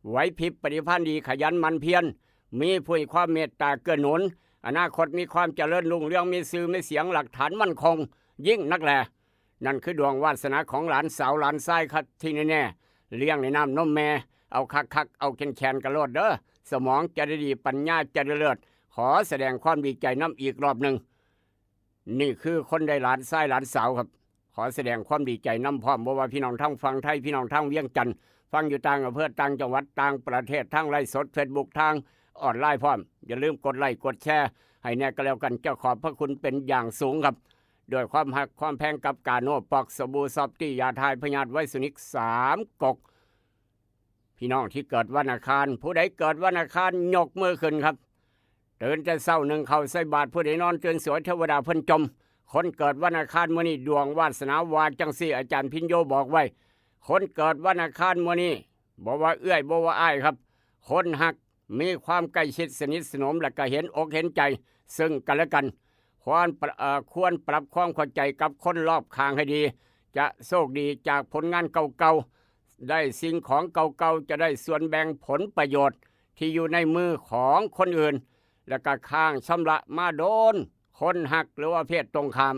ไหวพริบปฏิภาณดี ขยันหมั่นเพียร มีผู้ให้ความเมตตาเกื้อหนุน อนาคตมีความเจริญรุ่งเรือง มีชื่อมีเสียง หลักฐานมั่นคง ยิ่งนักแล นั่นคือดวงวาสนาของหลานสาวหลานชายครับ ที่แน่ๆ เลี้ยงในน้ำนมแม่ เอาคักๆ เอาแข็งๆ กันโลดเด้อ สมองจะได้ดี ปัญญาจะได้เลิศ ขอแสดงความดีใจนำอีกรอบหนึ่ง นี่คือคนได้หลานชายหลานสาวครับ ขอแสดงความดีใจนำพร้อม บ่ว่าพี่น้องทางฝั่งไทย พี่น้องทางเวียงจันทน์ ฟังอยู่ต่างอำเภอ ต่างจังหวัด ต่างประเทศ ทางไลฟ์สด Facebook ทางออนไลน์พร้อม อย่าลืมกดไลค์กดแชร์ให้แน่ก็แล้วกัน จะขอบพระคุณเป็นอย่างสูงครับ ด้วยความฮักความแพงกับกาโน่ป๊อก สบู่ซอฟตี้ ยาถ่ายพยาธิไวสนิกสามก๊ก พี่น้องที่เกิดวันอังคาร ผู้ใดเกิดวันอังคารยกมือขึ้นครับ ตื่นแต่เช้านึ่งข้าวใส่บาตร ผู้ใดนอนตื่นสวย เทวดาเพิ่นจม คนเกิดวันอังคารมื้อนี้ ดวงวาสนาว่าจังซี่ อาจารย์พิญโญบอกไว้ คนเกิดวันอังคารมื้อนี้ บ่ว่าเอื้อย บ่ว่าอ้ายครับ คนฮัก มีความใกล้ชิดสนิทสนม และก็เห็นอกเห็นใจซึ่งกันและกัน ควรปะ- เอ่อ ควรปรับความเข้าใจกับคนรอบข้างให้ดี จะโชคดีจากผลงานเก่าๆ ได้สิ่งของเก่าๆ จะได้ส่วนแบ่งผลประโยชน์ที่อยู่ในมือของคนอื่น และก็ค้างชำระมาโดน คนฮักหรือว่าเพศตรงข้าม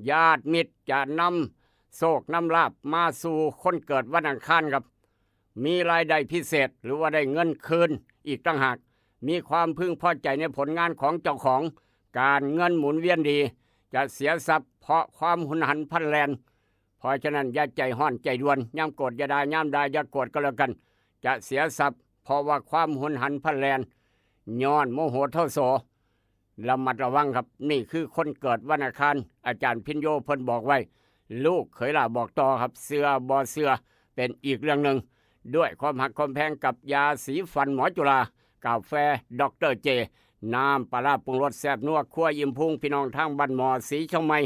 ญาติมิตรจะนำโชคนำลาภมาสู่คนเกิดวันอังคารครับ มีรายได้พิเศษ หรือว่าได้เงินคืนอีกต่างหาก มีความพึงพอใจในผลงานของเจ้าของ การเงินหมุนเวียนดี จะเสียทรัพย์เพราะความหุนหันพลันแล่น เพราะฉะนั้นอย่าใจฮ้อนใจด่วน ยามโกรธอย่าด่า ยามด่าอย่าโกรธก็แล้วกัน จะเสียทรัพย์เพราะว่าความหุนหันพลันแล่น ย้อนโมโหโทโส ระมัดระวังครับ นี่คือคนเกิดวันอังคาร อาจารย์พิญโญเพิ่นบอกไว้ ลูกเขยหล่าบอกต่อครับ เชื่อบ่เชื่อเป็นอีกเรื่องหนึ่ง ด้วยความฮักความแพงกับยาสีฟันหมอจุฬา กาแฟด็อกเตอร์เจ น้ำปลาร้าปรุงรสแซ่บนัว ครัวอิ่มพุง พี่น้องทางบ้านหม้อ สีเชียงใหม่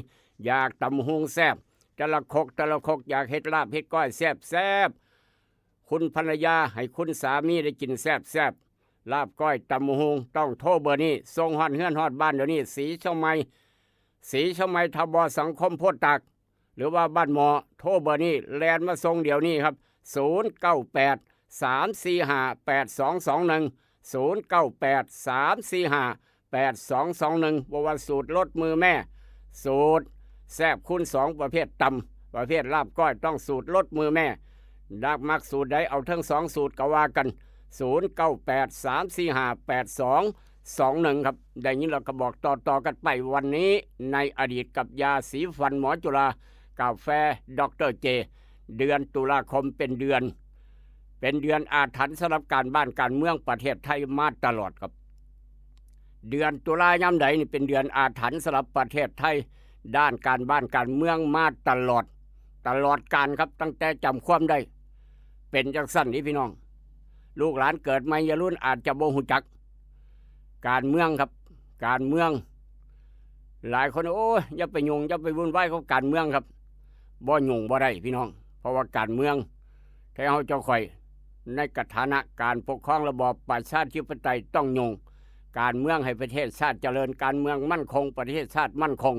อยากตำบักหุ่งแซ่บ แต่ละครกแต่ละครก อยากเฮ็ดลาบเฮ็ดก้อยแซ่บแซ่บ คุณภรรยาให้คุณสามีได้กินแซ่บแซ่บ ลาบก้อยตำบักหุ่ง ต้องโทรเบอร์นี้ ส่งฮอดเฮือนฮอดบ้านเดี๋ยวนี้ สีเชียงใหม่ สีเชียงใหม่ ทบ สังคมโพธิ์ตาก หรือว่าบ้านหม้อ โทรเบอร์นี้ แล่นมาส่งเดี๋ยวนี้ครับ ศูนย์เก้าแปด สามสี่ห้า แปดสองสองหนึ่ง ศูนย์เก้าแปด สามสี่ห้า แปดสองสองหนึ่ง บ่ว่าสูตรรสมือแม่ สูตรแซ่บคูณสอง ประเภทตำ ประเภทลาบก้อย ต้องสูตรรสมือแม่ ดักมักสูตรใด เอาทั้งสองสูตรก็ว่ากัน ศูนย์เก้าแปด สามสี่ห้า แปดสองสองหนึ่ง ครับ ได้ยินแล้วก็บอกต่อๆกันไป วันนี้ในอดีตกับยาสีฟันหมอจุฬา กาแฟด็อกเตอร์เจ เดือนตุลาคมเป็นเดือน เป็นเดือนอาถรรพ์สำหรับการบ้านการเมืองประเทศไทยมาตลอดครับ เดือนตุลายามใดนี่เป็นเดือนอาถรรพ์สำหรับประเทศไทย ด้านการบ้านการเมืองมาตลอด ตลอดกาลครับ ตั้งแต่จำความได้ เป็นจังซั่นนี่พี่น้อง ลูกหลานเกิดใหม่วัยรุ่นอาจจะบ่ฮู้จัก การเมืองครับ การเมือง หลายคน โอ้ย อย่าไปยุ่ง อย่าไปวุ่นวายกับการเมืองครับ บ่ยุ่งบ่ได้พี่น้อง เพราะว่าการเมือง แท้เฮาเจ้าข่อย ในกฐานะการปกครองระบอบประชาธิปไตยต้องยุ่ง การเมืองให้ประเทศชาติเจริญ การเมืองมั่นคง ประเทศชาติมั่นคง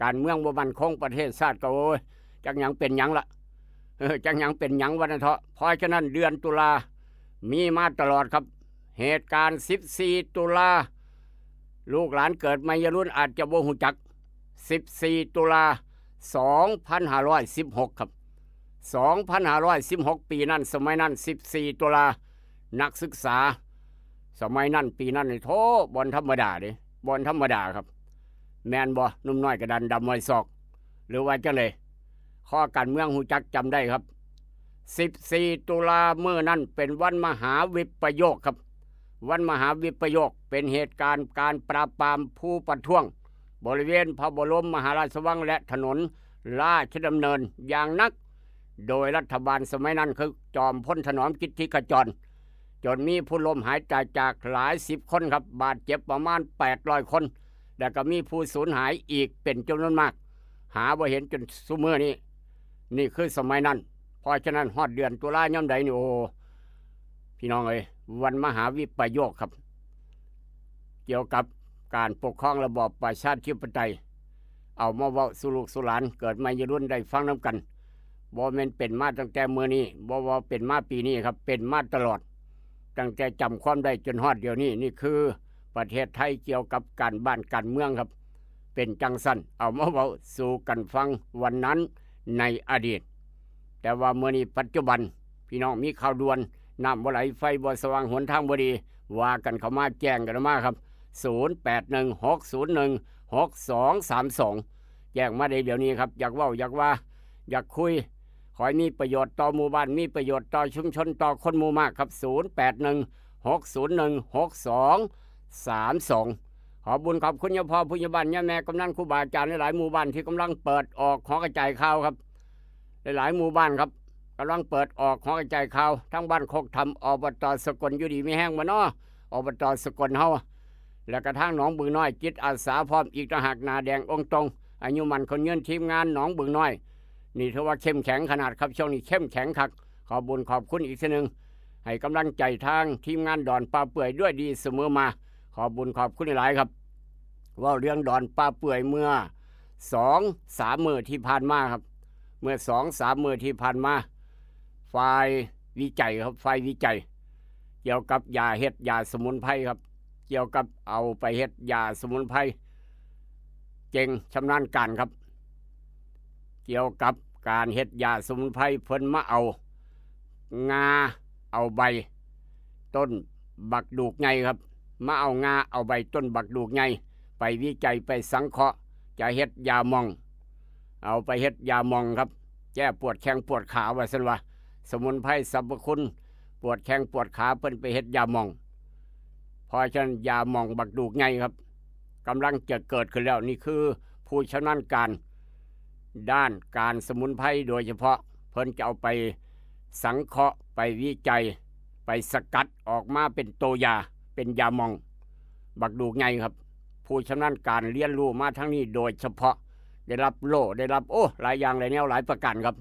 การเมืองบ่มั่นคง ประเทศชาติก็ โอ้ย จักหยังเป็นหยังละ เออ จักหยังเป็นหยัง ว่าซั่นเถาะ เพราะฉะนั้นเดือนตุลามีมาตลอดครับ เหตุการณ์สิบสี่ตุลา ลูกหลานเกิดใหม่วัยรุ่นอาจจะบ่ฮู้จัก สิบสี่ ตุลา สองพันห้าร้อยสิบหก ครับ สองพันห้าร้อยสิบหก ปีนั้น สมัยนั้น สิบสี่ ตุลา นักศึกษา สมัยนั้น ปีนั้นนี่โถ บ่ธรรมดาเด้ บ่ธรรมดาครับ แม่นบ่ หนุ่มน้อยกระดานดำห้อยศอก หรือว่าจังได๋ ข้อการเมืองฮู้จักจำได้ครับ สิบสี่ ตุลา มื้อนั้นเป็นวันมหาวิปโยคครับ วันมหาวิปโยคเป็นเหตุการณ์การปราบปรามผู้ประท้วง บริเวณพระบรมมหาราชวังและถนนราชดำเนินอย่างหนัก โดยรัฐบาลสมัยนั้นคือจอมพลถนอมกิตติขจร จนมีผู้ล้มหายตายจากหลายสิบคนครับ บาดเจ็บประมาณ แปดร้อย คน แล้วก็มีผู้สูญหายอีกเป็นจำนวนมาก หาบ่เห็นจนซุมื้อนี้ นี่คือสมัยนั้น เพราะฉะนั้นฮอดเดือนตุลายามใดนี่ โอ้ พี่น้องเอ้ย วันมหาวิปโยคครับ เกี่ยวกับการปกครองระบอบประชาธิปไตย เอามาเว้าสู่ลูกสู่หลานเกิดใหม่วัยรุ่นได้ฟังนำกัน บ่แม่นเป็นมาตั้งแต่มื้อนี้ บ่ว่าเป็นมาปีนี้ครับ เป็นมาตลอด ตั้งแต่จำความได้จนฮอดเดี๋ยวนี้ นี่คือประเทศไทยเกี่ยวกับการบ้านการเมืองครับ เป็นจั่งซั้น เอามาเว้าสู่กันฟังวันนั้นในอดีต แต่ว่ามื้อนี้ปัจจุบัน พี่น้องมีข่าวด่วน น้ำบ่ไหล ไฟบ่สว่าง หนทางบ่ดี ว่ากันเข้ามา แจ้งกันมาครับ ศูนย์แปดหนึ่ง หกศูนย์หนึ่ง หกสองสามสอง แจ้งมาได้เดี๋ยวนี้ครับ อยากเว้า อยากว่า อยากคุย ขอให้มีประโยชน์ต่อหมู่บ้าน มีประโยชน์ต่อชุมชน ต่อคนหมู่มากครับ ศูนย์แปดหนึ่ง หกศูนย์หนึ่ง หกสองสามสอง ขอบบุญขอบคุณยาพ่อผู้ใหญ่บ้านยาแม่กำนันครูบาอาจารย์หลายๆหมู่บ้านที่กำลังเปิดออกหอกระจายข่าวครับ หลายๆหมู่บ้านครับ กำลังเปิดออกหอกระจายข่าว ทั้งบ้านโคกธรรม อบต.สกล อยู่ดีมีแฮงบ่น้อ อบต.สกลเฮา แล้วก็ทางหนองบึงน้อย จิตอาสาพร้อมอีกต่างหาก หน้าแดงองค์ตรง อายุมั่นคนยืน ทีมงานหนองบึงน้อย นี่ถือว่าเข้มแข็งขนาดครับ ช่วงนี้เข้มแข็งคัก ขอบบุญขอบคุณอีกเทื่อหนึ่ง ให้กำลังใจทางทีมงานดอนป่าเปื่อยด้วยดีเสมอมา ขอบบุญขอบคุณหลายครับ เว้าเรื่องดอนป่าเปื่อยเมื่อสองสามมื้อที่ผ่านมาครับ เมื่อสองสามมื้อที่ผ่านมา ฝ่ายวิจัยครับ ฝ่ายวิจัย เกี่ยวกับยาเฮ็ดยาสมุนไพรครับ เกี่ยวกับเอาไปเฮ็ดยาสมุนไพร เก่งชำนาญการครับ เกี่ยวกับการเฮ็ดยาสมุนไพร เพิ่นมาเอางา เอาใบต้นบักดูกใหญ่ครับ มาเอางาเอาใบต้นบักดูกใหญ่ ไปวิจัยไปสังเคราะห์ จะเฮ็ดยาหม่อง เอาไปเฮ็ดยาหม่องครับ แก้ปวดแข้งปวดขาว่าซั่นว่า สมุนไพรสรรพคุณ ปวดแข้งปวดขา เพิ่นไปเฮ็ดยาหม่อง เพราะฉะนั้นยาหม่องบักดูกใหญ่ครับ กำลังจะเกิดขึ้นแล้ว นี่คือผู้ชำนาญการด้านการสมุนไพรโดยเฉพาะ เพิ่นจะเอาไปสังเคราะห์ ไปวิจัย ไปสกัดออกมาเป็นโตยา เป็นยาหม่องบักดูกใหญ่ครับ ผู้ชำนาญการเรียนรู้มาทางนี้โดยเฉพาะ ได้รับโล่ ได้รับ โอ้ หลายอย่างหลายแนวหลายประการครับ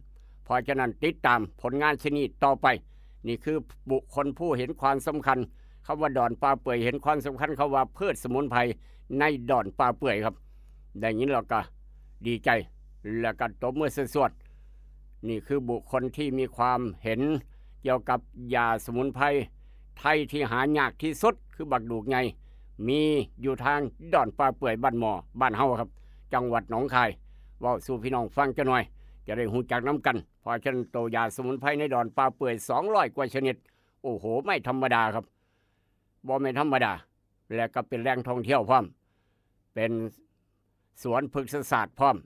เพราะฉะนั้นติดตามผลงานชิ้นนี้ต่อไป นี่คือบุคคลผู้เห็นความสำคัญ คำว่าดอนป่าเปื่อยเห็นความสำคัญ คำว่าพืชสมุนไพรในดอนป่าเปื่อยครับ ได้ยินแล้วก็ดีใจ แล้วก็ตบมือสวดๆ นี่คือบุคคลที่มีความเห็นเกี่ยวกับยาสมุนไพรไทยที่หายากที่สุด คือบักดูกใหญ่ มีอยู่ทางดอนป่าเปื่อยบ้านหม้อ บ้านเฮาครับ จังหวัดหนองคาย เว้าสู่พี่น้องฟังจักหน่อย จะได้ฮู้จักนำกัน เพราะฉะนั้นโตยาสมุนไพรในดอนป่าเปื่อย สองร้อยกว่าชนิด โอ้โห ไม่ธรรมดาครับ บ่แม่นธรรมดา และก็เป็นแหล่งท่องเที่ยวพร้อม เป็นสวนพฤกษศาสตร์พร้อม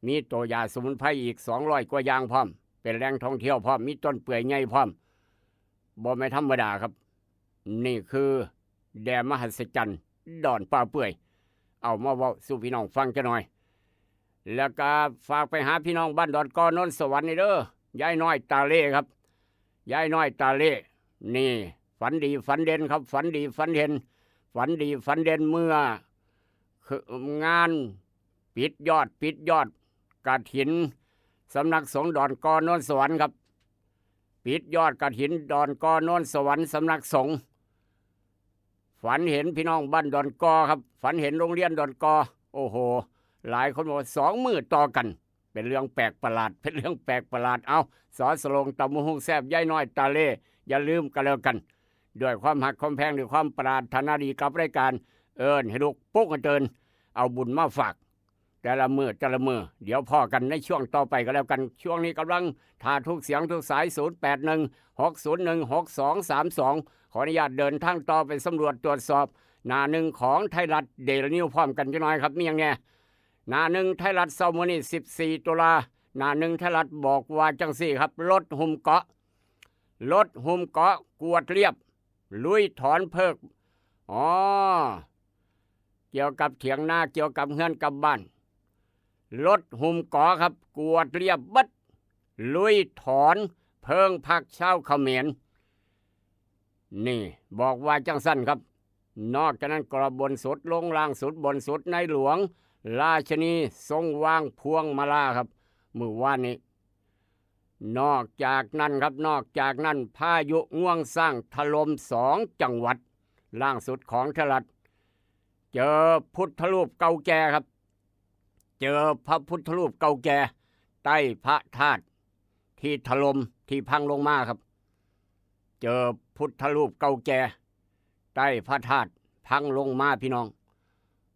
มีโตยาสมุนไพรอีก สองร้อยกว่าอย่างพร้อม เป็นแหล่งท่องเที่ยวพร้อม มีต้นเปื่อยใหญ่พร้อม บ่แม่นธรรมดาครับ นี่คือแดนมหัศจรรย์ดอนป่าเปื่อย เอามาเว้าสู่พี่น้องฟังจักหน่อย แล้วก็ฝากไปหาพี่น้องบ้านดอนกอ โนนสวรรค์นี่เด้อ ยายน้อยตาเล่ครับ ยายน้อยตาเล่ นี่ ฝันดีฝันเด่นครับ ฝันดีฝันเห็น ฝันดีฝันเด่นเมื่อ คืองานปิดยอด ปิดยอดกฐิน สำนักสงฆ์ดอนกอ โนนสวรรค์ครับ ปิดยอดกฐินดอนกอ โนนสวรรค์ สำนักสงฆ์ ฝันเห็นพี่น้องบ้านดอนกอครับ ฝันเห็นโรงเรียนดอนกอ โอ้โห หลายคนบอกว่าสองมื้อต่อกัน เป็นเรื่องแปลกประหลาด เป็นเรื่องแปลกประหลาด เอา สอ สโลง ตำบักหุ่งแซ่บ ยายน้อยตาเล่ อย่าลืมกันแล้วกัน ด้วยความฮักความแพง ด้วยความปรารถนาดีกับรายการ เอิ้นให้ลุกปลุกให้ตื่น เอาบุญมาฝาก แต่ละมื้อแต่ละมื้อ เดี๋ยวพ้อกันในช่วงต่อไปก็แล้วกัน ช่วงนี้กำลังถ่าทุกเสียงทุกสาย ศูนย์แปดหนึ่งหกศูนย์หนึ่งหกสองสามสอง ขออนุญาตเดินทางต่อไปสำรวจตรวจสอบ หน้าหนึ่งของไทยรัฐเดลี่นิวพร้อมกันจักหน่อยครับ มีหยังแหน่ หน้าหนึ่งไทยรัฐเช้ามื้อนี้ สิบสี่ ตุลา หน้าหนึ่งไทยรัฐบอกว่าจั่งซี้ครับ รถหุ้มเกาะ รถหุ้มเกาะกวาดเรียบ ลุยถอนเพิก อ๋อ เกี่ยวกับเถียงนา เกี่ยวกับเฮือนกับบ้าน รถหุ้มเกาะครับ กวาดเรียบเบิด ลุยถอนเพิงพักชาวเขมร นี่ บอกว่าจั่งซั่นครับ นอกจากนั้นกรอบบนสุดลงล่างสุดบนสุด ในหลวงราชินีทรงวางพวงมาลาครับ มื้อวานนี้ นอกจากนั้นครับ นอกจากนั้น พายุงวงช้างถล่มสองจังหวัด ล่างสุดของไทยรัฐ เจอพุทธรูปเก่าแก่ครับ เจอพระพุทธรูปเก่าแก่ ใต้พระธาตุที่ถล่มที่พังลงมาครับ เจอพุทธรูปเก่าแก่ ใต้พระธาตุพังลงมาพี่น้อง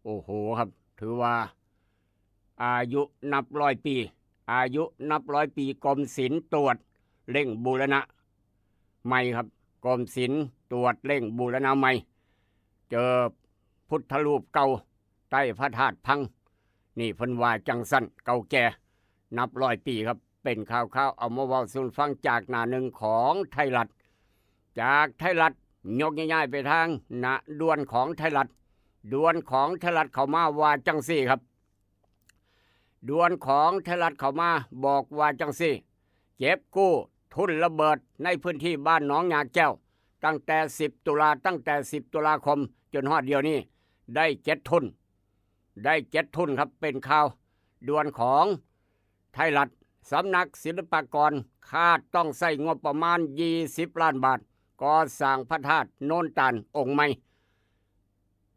โอ้โหครับ ถือว่า อายุนับร้อยปี อายุนับร้อยปี กรมศิลป์ตรวจเร่งบูรณะใหม่ครับ กรมศิลป์ตรวจเร่งบูรณะใหม่ เจอพุทธรูปเก่า ใต้พระธาตุพัง นี่เพิ่นว่าจั่งซั่น เก่าแก่นับร้อยปีครับ เป็นข่าวๆ เอามาเว้าสู่ฟังจากหน้าหนึ่งของไทยรัฐ จากไทยรัฐ ยกย้ายๆไปทางหน้าด่วนของไทยรัฐ ด่วนของไทยรัฐเข้ามาว่าจั่งซี้ครับ ด่วนของไทยรัฐเข้ามาบอกว่าจั่งซี้ เก็บกู้ทุนระเบิดในพื้นที่บ้านหนองหญ้าแก้ว ตั้งแต่ สิบ ตุลา ตั้งแต่ สิบ ตุลาคม จนฮอดเดี๋ยวนี้ ได้เจ็ดทุน ได้เจ็ดทุนครับ เป็นข่าวด่วนของไทยรัฐ สำนักศิลปากรคาดต้องใช้งบประมาณ ยี่สิบ ล้านบาท ก่อสร้างพระธาตุโนนตาลองค์ใหม่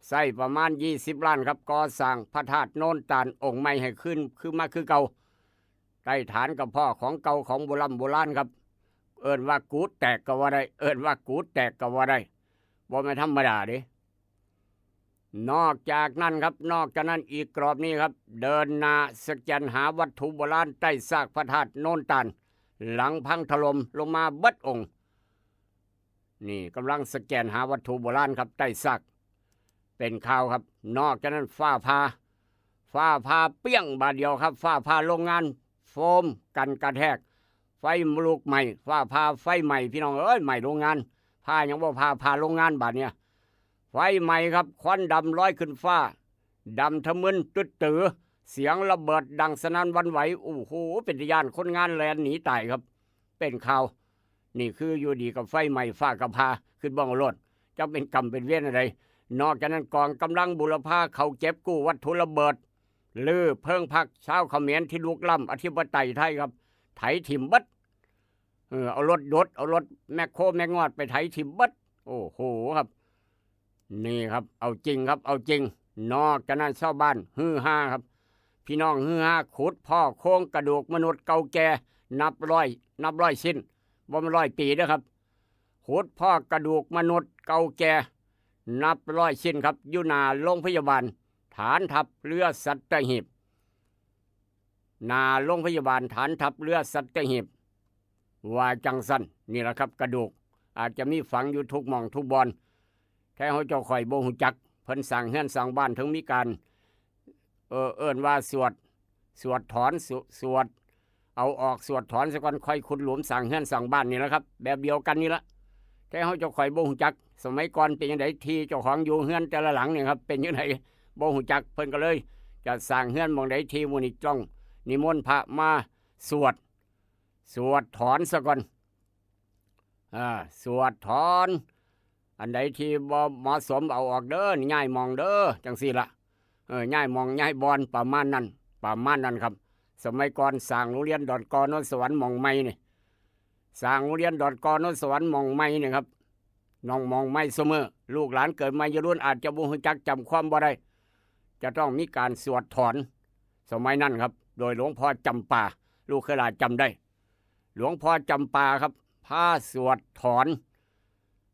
ใช้ประมาณ ยี่สิบ ล้านครับ ก่อสร้างพระธาตุโนนตาลองค์ใหม่ให้ขึ้น คือมาคือเก่า ใต้ฐานกับพ่อของเก่าของโบราณโบราณครับ เอิ้นว่ากูดแตกก็ว่าได้ เอิ้นว่ากูดแตกก็ว่าได้ บ่แม่นธรรมดาเด้ นอกจากนั้นครับ นอกจากนั้นอีกกรอบนี้ครับ เดินหน้าสแกนหาวัตถุโบราณใต้ซากพระธาตุโนนตาล หลังพังถล่มลงมาเบิดองค์ นี่กำลังสแกนหาวัตถุโบราณครับ ใต้ซาก เป็นข่าวครับ นอกจากนั้นฟ้าผ่า ฟ้าผ่าเปรี้ยงบาดเดียวครับ ฟ้าผ่าโรงงานโฟมกันกระแทก ไฟลุกไหม้ ฟ้าผ่าไฟไหม้พี่น้องเอ้ย ไหม้โรงงาน ผ่าหยังบ่ผ่า ผ่าโรงงานบาดเนี่ย ไฟไหม้ครับ ควันดำลอยขึ้นฟ้า ดำทะมึนตึ๊ดตือ เสียงระเบิดดังสนั่นหวั่นไหว โอ้โห เป็นตาย้าน คนงานแล่นหนีตายครับ เป็นข่าว นี่คืออยู่ดีก็ไฟไหม้ ฟ้าก็ผ่า คิดเบิ่งเอาโลด จักเป็นกรรมเป็นเวรอันใด นอกจากนั้นกองกำลังบูรพาเข้าเก็บกู้วัตถุระเบิด รื้อเพิงพักชาวเขมรที่ลุกล้ำอธิปไตยไทยครับ ไถถิ่มเบิด เออ เอารถดด เอารถแมคโครแมคงอดไปไถถิ่มเบิด โอ้โหครับ นี่ครับ เอาจริงครับ เอาจริง นอกจากนั้นชาวบ้านฮือฮาครับ พี่น้องฮือฮา ขุดพ้อโครงกระดูกมนุษย์เก่าแก่นับร้อย นับร้อยชิ้น บ่แม่นร้อยปีเด้อครับ ขุดพ้อกระดูกมนุษย์เก่าแก่นับร้อยชิ้นครับ อยู่หน้าโรงพยาบาลฐานทัพเรือสัตหีบ หน้าโรงพยาบาลฐานทัพเรือสัตหีบ ว่าจั่งซั่น นี่แหละครับ กระดูก อาจจะมีฝังอยู่ทุกหม่องทุกบ่อน แท้เฮาเจ้าข่อยบ่ฮู้จัก เพิ่นสร้างเฮือนสร้างบ้าน ถึงมีการ เอ่อ เอิ้นว่าสวด สวดถอน สว- สวด เอาออก สวดถอนซะก่อน ค่อยขุดหลุมสร้างเฮือนสร้างบ้านนี่แหละครับ แบบเดียวกันนี่ละ แท้เฮาเจ้าข่อยบ่ฮู้จัก สมัยก่อนเป็นจั่งใด ที่เจ้าของอยู่เฮือนแต่ละหลังนี่ครับ เป็นจั่งใดบ่ฮู้จัก เพิ่นก็เลยจะสร้างเฮือนหม่องใด ที่หมู่นี้ต้องนิมนต์พระมาสวด สวดถอนซะก่อน อ่า สวดถอน อันใดที่บ่เหมาะสมเอาออกเด้อ ย้ายหม่องเด้อ จั่งซี้ละ เออ ย้ายหม่องย้ายบ่อน ประมาณนั้น ประมาณนั้นครับ สมัยก่อนสร้างโรงเรียนดอนกอโนนสวรรค์หม่องใหม่นี่ สร้างโรงเรียนดอนกอโนนสวรรค์หม่องใหม่นี่ครับ น้องหม่องใหม่ซุมื้อ ลูกหลานเกิดใหม่วัยรุ่นอาจจะบ่ฮู้จัก จำความบ่ได้ จะต้องมีการสวดถอน สมัยนั้นครับ โดยหลวงพ่อจำปา ลูกเคยหลายจำได้ หลวงพ่อจำปาครับ พาสวดถอน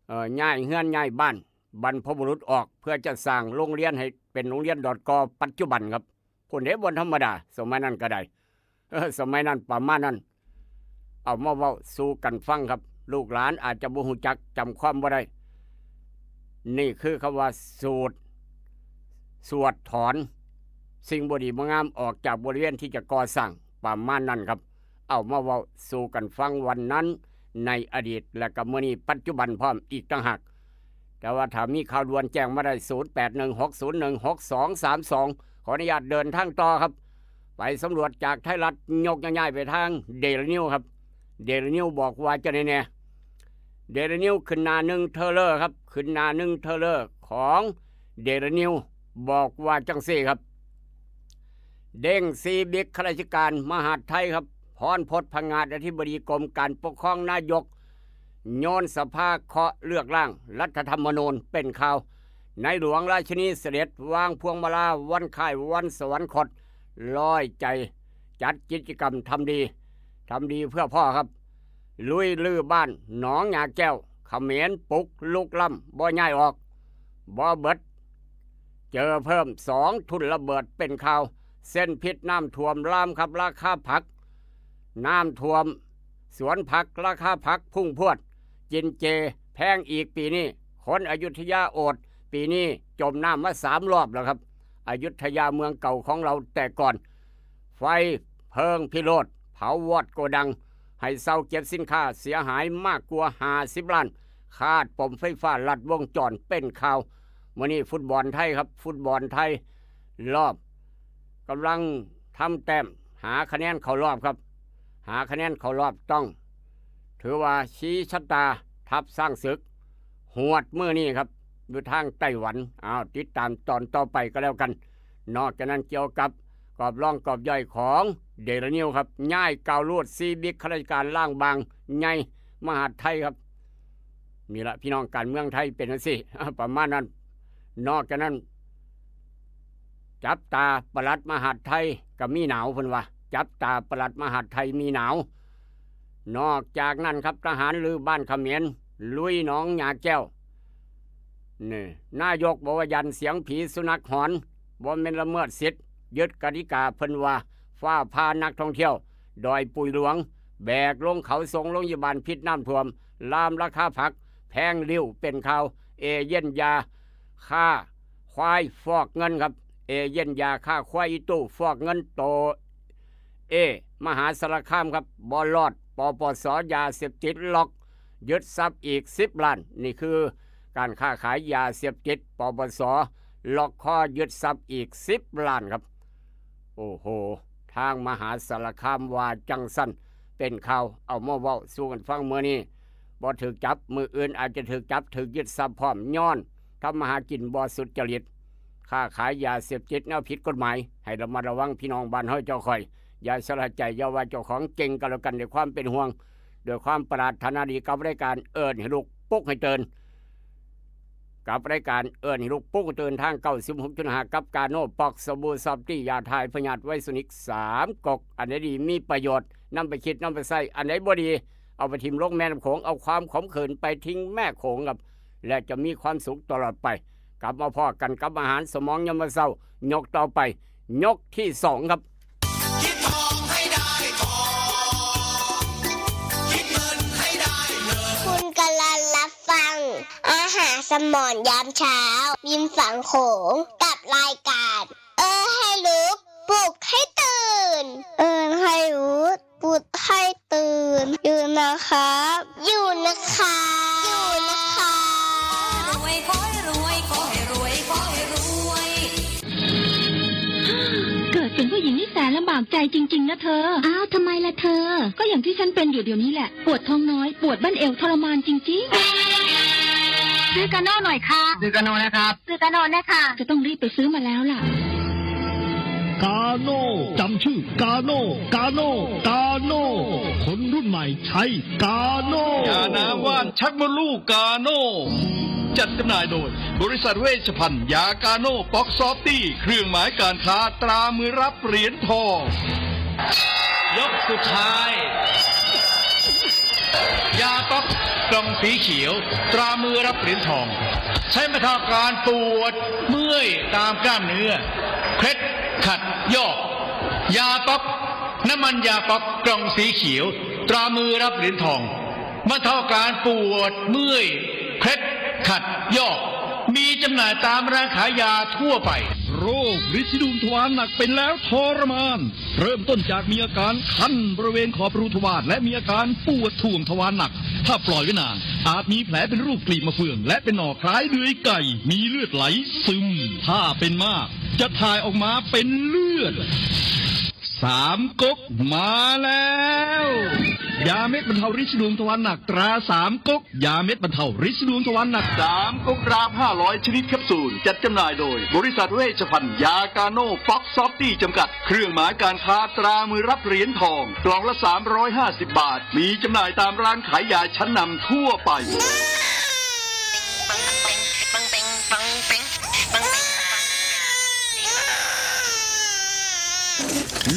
เอ่อ ย้ายเฮือนย้ายบ้าน บรรพบุรุษออก เพื่อจะสร้างโรงเรียนให้เป็นโรงเรียนดอดกอปัจจุบันครับ พู้นเด้ บ่ธรรมดา สมัยนั้นก็ได้ เออ สมัยนั้นประมาณนั้น เอามาเว้าสู่กันฟังครับ ลูกหลานอาจจะบ่ฮู้จัก จำความบ่ได้ นี่คือคำว่าสูตร สวดถอนสิ่งบ่ดีบ่งามออกจากบริเวณที่จะก่อสร้าง ประมาณนั้นครับ เอามาเว้าสู่กันฟังวันนั้น ในอดีต และก็มื้อนี้ปัจจุบันพร้อมอีกต่างหาก แต่ว่าถ้ามีข่าวด่วนแจ้งมาได้ ศูนย์แปดหนึ่งหกศูนย์หนึ่งหกสองสามสอง ขออนุญาตเดินทางต่อครับ ไปสำรวจจากไทยรัฐ ยกย้ายไปทางเดลินิวครับ เดลินิวบอกว่าจะไดแน่ เดลินิวขึ้นหน้าหนึ่งเทอเลอร์ครับ ขึ้นหน้าหนึ่งเทอเลอร์ของเดลินิวบอกว่าจังซี่ครับ เด้งสี่บิ๊กข้าราชการมหาดไทยครับ พรพจน์ ผงาด อธิบดีกรมการปกครอง นายก โยนสภาเคาะเลือกร่างรัฐธรรมนูญเป็นข่าว ในหลวงราชินีเสด็จวางพวงมาลาวันคล้ายวันสวรรคต ร้อยใจจัดกิจกรรมทำดี ทำดีเพื่อพ่อครับ ลุยลื้อบ้านหนองหญ้าแก้ว เขมรปลุกลุกล้ำ บ่ย้ายออก บ่เบิด เจอเพิ่มสองทุ่นระเบิดเป็นข่าว เส้นพิษน้ำท่วมลามครับ ราคาผัก น้ำท่วมสวนผัก ราคาผักพุ่งพรวด กินเจแพงอีกปีนี้ คนอยุธยาโอด ปีนี้จมน้ำมาสามรอบแล้วครับ อยุธยาเมืองเก่าของเราแต่ก่อน ไฟเพลิงพิโรธเผาวอดโกดัง ให้เซาเก็บสินค้าเสียหายมากกว่าห้าสิบล้าน ขาดปมไฟฟ้าลัดวงจรเป็นข่าว มื้อนี้ฟุตบอลไทยครับ ฟุตบอลไทยรอบ กำลังทำแต้มหาคะแนนเข้ารอบครับ หาคะแนนเข้ารอบต้อง ถือว่าชี้ชะตาทัพช้างศึก หวดมื้อนี้ครับ อยู่ทางไต้หวัน อ้าว ติดตามตอนต่อไปก็แล้วกัน นอกจากนั้นเกี่ยวกับกรอบร่องกรอบย่อยของเดลินิวครับ ย้ายก้าวรูดสี่บิ๊กข้าราชการล้างบางใหญ่มหาดไทยครับ นี่ละพี่น้อง การเมืองไทยเป็นจังซี่ ประมาณนั้น นอกจากนั้น จับตาปลัดมหาดไทยก็มีหนาวเพิ่นว่า จับตาปลัดมหาดไทยมีหนาว นอกจากนั้นครับ ทหารรื้อบ้านเขมร ลุยหนองหญ้าแก้ว นี่ นายกบอกว่ายันเสียงผีสุนัขหอน บ่แม่นละเมิดสิทธิ์ ยึดกติกาเพิ่นว่า ฟ้าผ่านักท่องเที่ยว ดอยปุยหลวง แบกลงเขาส่งโรงพยาบาลพิษน้ำท่วม ลามราคาผัก แพงริ้วเป็นข่าว เอเย่นยาฆ่าควายฟอกเงินครับ เอเย่นยาฆ่าควายอีตู้ฟอกเงินโต เอ มหาสารคามครับ บ่รอด ปปส ยาเสพติดล็อก ยึดทรัพย์อีกสิบล้าน นี่คือการค้าขายยาเสพติด ปปส ล็อกคอยึดทรัพย์อีกสิบล้านครับ โอ้โห ทางมหาสารคามว่าจังซั่น เป็นข่าว เอามาเว้าสู่กันฟังมื้อนี้ บ่ถูกจับ มื้ออื่นอาจจะถูกจับ ถูกยึดทรัพย์พร้อม ย้อนทำมาหากินบ่สุจริต ค้าขายยาเสพติดแนวผิดกฎหมาย ให้ระมัดระวังพี่น้องบ้านเฮาเจ้าข่อย อย่าชะล่าใจ อย่าว่าเจ้าของเก่งก็แล้วกัน ด้วยความเป็นห่วง ด้วยความปรารถนาดี กับรายการเอิ้นให้ลุกปลุกให้ตื่น กับรายการเอิ้นให้ลุกปลุกให้ตื่นทาง เก้าสิบหกจุดห้า กับกาโน่ ปอกสบู่ซอฟตี้ ยาถ่ายพยาธิไวรัสนิกสามก๊ก อันใดดีมีประโยชน์ นำไปคิดนำไปใช้ อันใดบ่ดี เอาไปถิ่มลงแม่น้ำโขง เอาความขมขื่นไปทิ้งแม่โขงครับ และจะมีความสุขตลอดไป กลับมาพ้อกันกับอาหารสมองยามมื้อเช้า ยกต่อไป ยกที่สองครับ คิดทองให้ได้ทอง คิดเงินให้ได้เงิน คุณกำลังรับฟัง อาหารสมองยามเช้า ริมฝั่งโขง กับรายการ เอิ้นให้ลุก ปลุกให้ตื่น เอิ้นให้ลุก ปลุกให้ตื่น อยู่นะครับ อยู่นะครับ อยู่นะครับ รวยขอให้รวย ขอให้รวย ขอให้รวย เกิดเป็นผู้หญิงนี่แสนลำบากใจจริงๆนะเธอ อ้าว ทำไมล่ะเธอ ก็อย่างที่ฉันเป็นอยู่เดี๋ยวนี้แหละ ปวดท้องน้อย ปวดบั้นเอวทรมานจริงๆ ซื้อกาโน่หน่อยค่ะ ซื้อกาโน่นะครับ ซื้อกาโน่นะคะ จะต้องรีบไปซื้อมาแล้วล่ะ กาโน่ จำชื่อกาโน่ กาโน่ กาโน่ คนรุ่นใหม่ใช้กาโน่ ยาน้ำว่านชักมดลูกกาโน่ จัดจำหน่ายโดย บริษัทเวชภัณฑ์ยากาโน่ ป๊อกซอฟตี้ เครื่องหมายการค้าตรามือรับเหรียญทอง ยกสุดท้าย ยาป๊อกกล่องสีเขียว ตรามือรับเหรียญทอง ใช้บรรเทาอาการปวดเมื่อยตามกล้ามเนื้อ เคล็ดขัดยอก ยาป๊อก น้ำมันยาป๊อกกล่องสีเขียว ตรามือรับเหรียญทอง บรรเทาอาการปวดเมื่อย เคล็ดขัดยอก มีจำหน่ายตามร้านขายยาทั่วไป โรคริดสีดวงทวารหนักเป็นแล้วทรมาน เริ่มต้นจากมีอาการคันบริเวณขอบรูทวารและมีอาการปวดถ่วงทวารหนัก ถ้าปล่อยไว้นาน อาจมีแผลเป็นรูปกลีบมะเฟือง และเป็นหนองคล้ายเดือยไก่ มีเลือดไหลซึม ถ้าเป็นมาก จะถ่ายออกมาเป็นเลือด สามก๊กมาแล้ว ยาเม็ดบรรเทาริดสีดวงทวารหนักตราสามก๊ก ยาเม็ดบรรเทาริดสีดวงทวารหนัก สามก๊กรามห้าร้อยชนิดแคปซูล จัดจำหน่ายโดยบริษัทเวชภัณฑ์ยากาโน่ป๊อกซอฟตี้จำกัด เครื่องหมายการค้าตรามือรับเหรียญทอง กล่องละสามร้อยห้าสิบบาท มีจำหน่ายตามร้านขายยาชั้นนำทั่วไป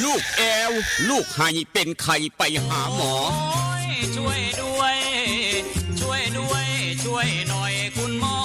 ลูกแอว ลูกไห้เป็นไข้ไปหาหมอ โอ้ยช่วยด้วย ช่วยด้วย ช่วยหน่อยคุณหมอ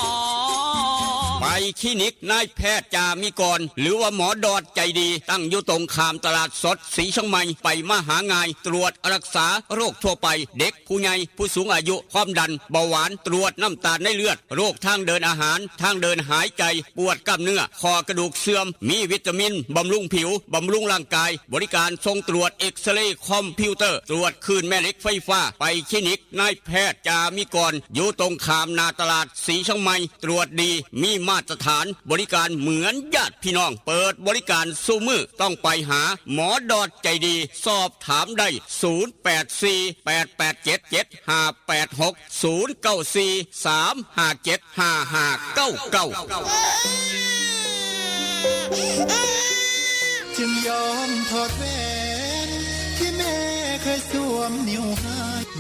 ไปคลินิกนายแพทย์จามิกร หรือว่าหมอดอดใจดี ตั้งอยู่ตรงข้ามตลาดสดสีเชียงใหม่ ไปมาหาง่าย ตรวจรักษาโรคทั่วไป เด็กผู้ใหญ่ ผู้สูงอายุ ความดัน เบาหวาน ตรวจน้ำตาลในเลือด โรคทางเดินอาหาร ทางเดินหายใจ ปวดกล้ามเนื้อ ข้อกระดูกเสื่อม มีวิตามิน บำรุงผิว บำรุงร่างกาย บริการส่งตรวจเอ็กซเรย์คอมพิวเตอร์ ตรวจคลื่นแม่เหล็กไฟฟ้า ไปคลินิกนายแพทย์จามิกร อยู่ตรงข้ามหน้าตลาดสีเชียงใหม่ ตรวจดี มีมาตรฐาน บริการเหมือนญาติพี่น้อง เปิดบริการซุมื้อ ต้องไปหาหมอดอดใจดี สอบถามได้ ศูนย์แปดสี่ แปดแปดเจ็ด เจ็ดห้าแปดหก ศูนย์เก้าสี่ สามห้าเจ็ด ห้าห้าเก้าเก้า จึงยอมถอดแหวนที่แม่เคยสวมนิ้วให้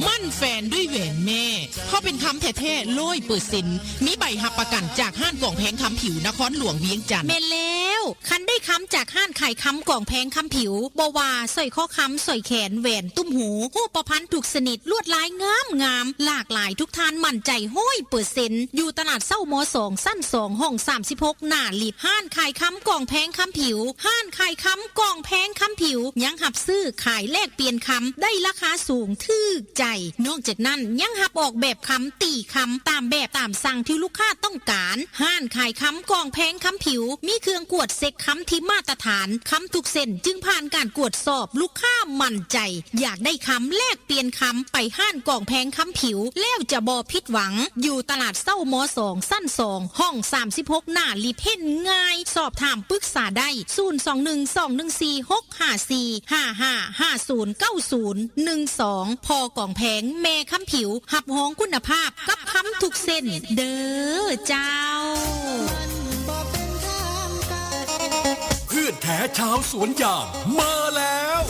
มั่นแฟนด้วยแหวนแม่ เพราะเป็นคำแท้ๆร้อยเปอร์เซ็นต์ มีใบรับประกันจากห้างกองแพงคำผิวนครหลวงเวียงจันทน์ แม่นแล้ว คันได้คำจากห้างขายคำกองแพงคำผิว บ่ว่าสร้อยคอคำ สร้อยแขน แหวน ตุ้มหู ฮูปพรรณทุกชนิด ลวดลายงามงาม หลากหลาย ทุกท่านมั่นใจร้อยเปอร์เซ็นต์ อยู่ตลาดเซ้ามอสอง ชั้นสอง ห้องสามสิบหก หน้าลิฟต์ ห้างขายคำกองแพงคำผิว ห้างขายคำกองแพงคำผิว ยังรับซื้อขายแลกเปลี่ยนคำ ได้ราคาสูงถูกใจ นอกจากนั้นยังรับออกแบบคำ ตีคำ ตามแบบตามสั่งที่ลูกค้าต้องการ ห้างขายคำกองแพงคำผิว มีเครื่องกวดเช็คคำที่มาตรฐาน คำทุกเส้นจึงผ่านการกวดสอบ ลูกค้ามั่นใจ อยากได้คำแลกเปลี่ยนคำ ไปห้างกองแพงคำผิว แล้วจะบ่ผิดหวัง อยู่ตลาดเซ้ามอสอง ชั้นสอง ห้องสามสิบหก หน้าลิฟต์ เห็นง่าย สอบถามปรึกษาได้ ศูนย์สองหนึ่ง สองหนึ่งสี่ หกห้าสี่ ห้าห้า ห้าศูนย์เก้าศูนย์ หนึ่งสอง พอกองแพง แม่คำผิว รับรองคุณภาพกับคำทุกเส้น เด้อเจ้า เพื่อนแท้ชาวสวนยางมาแล้ว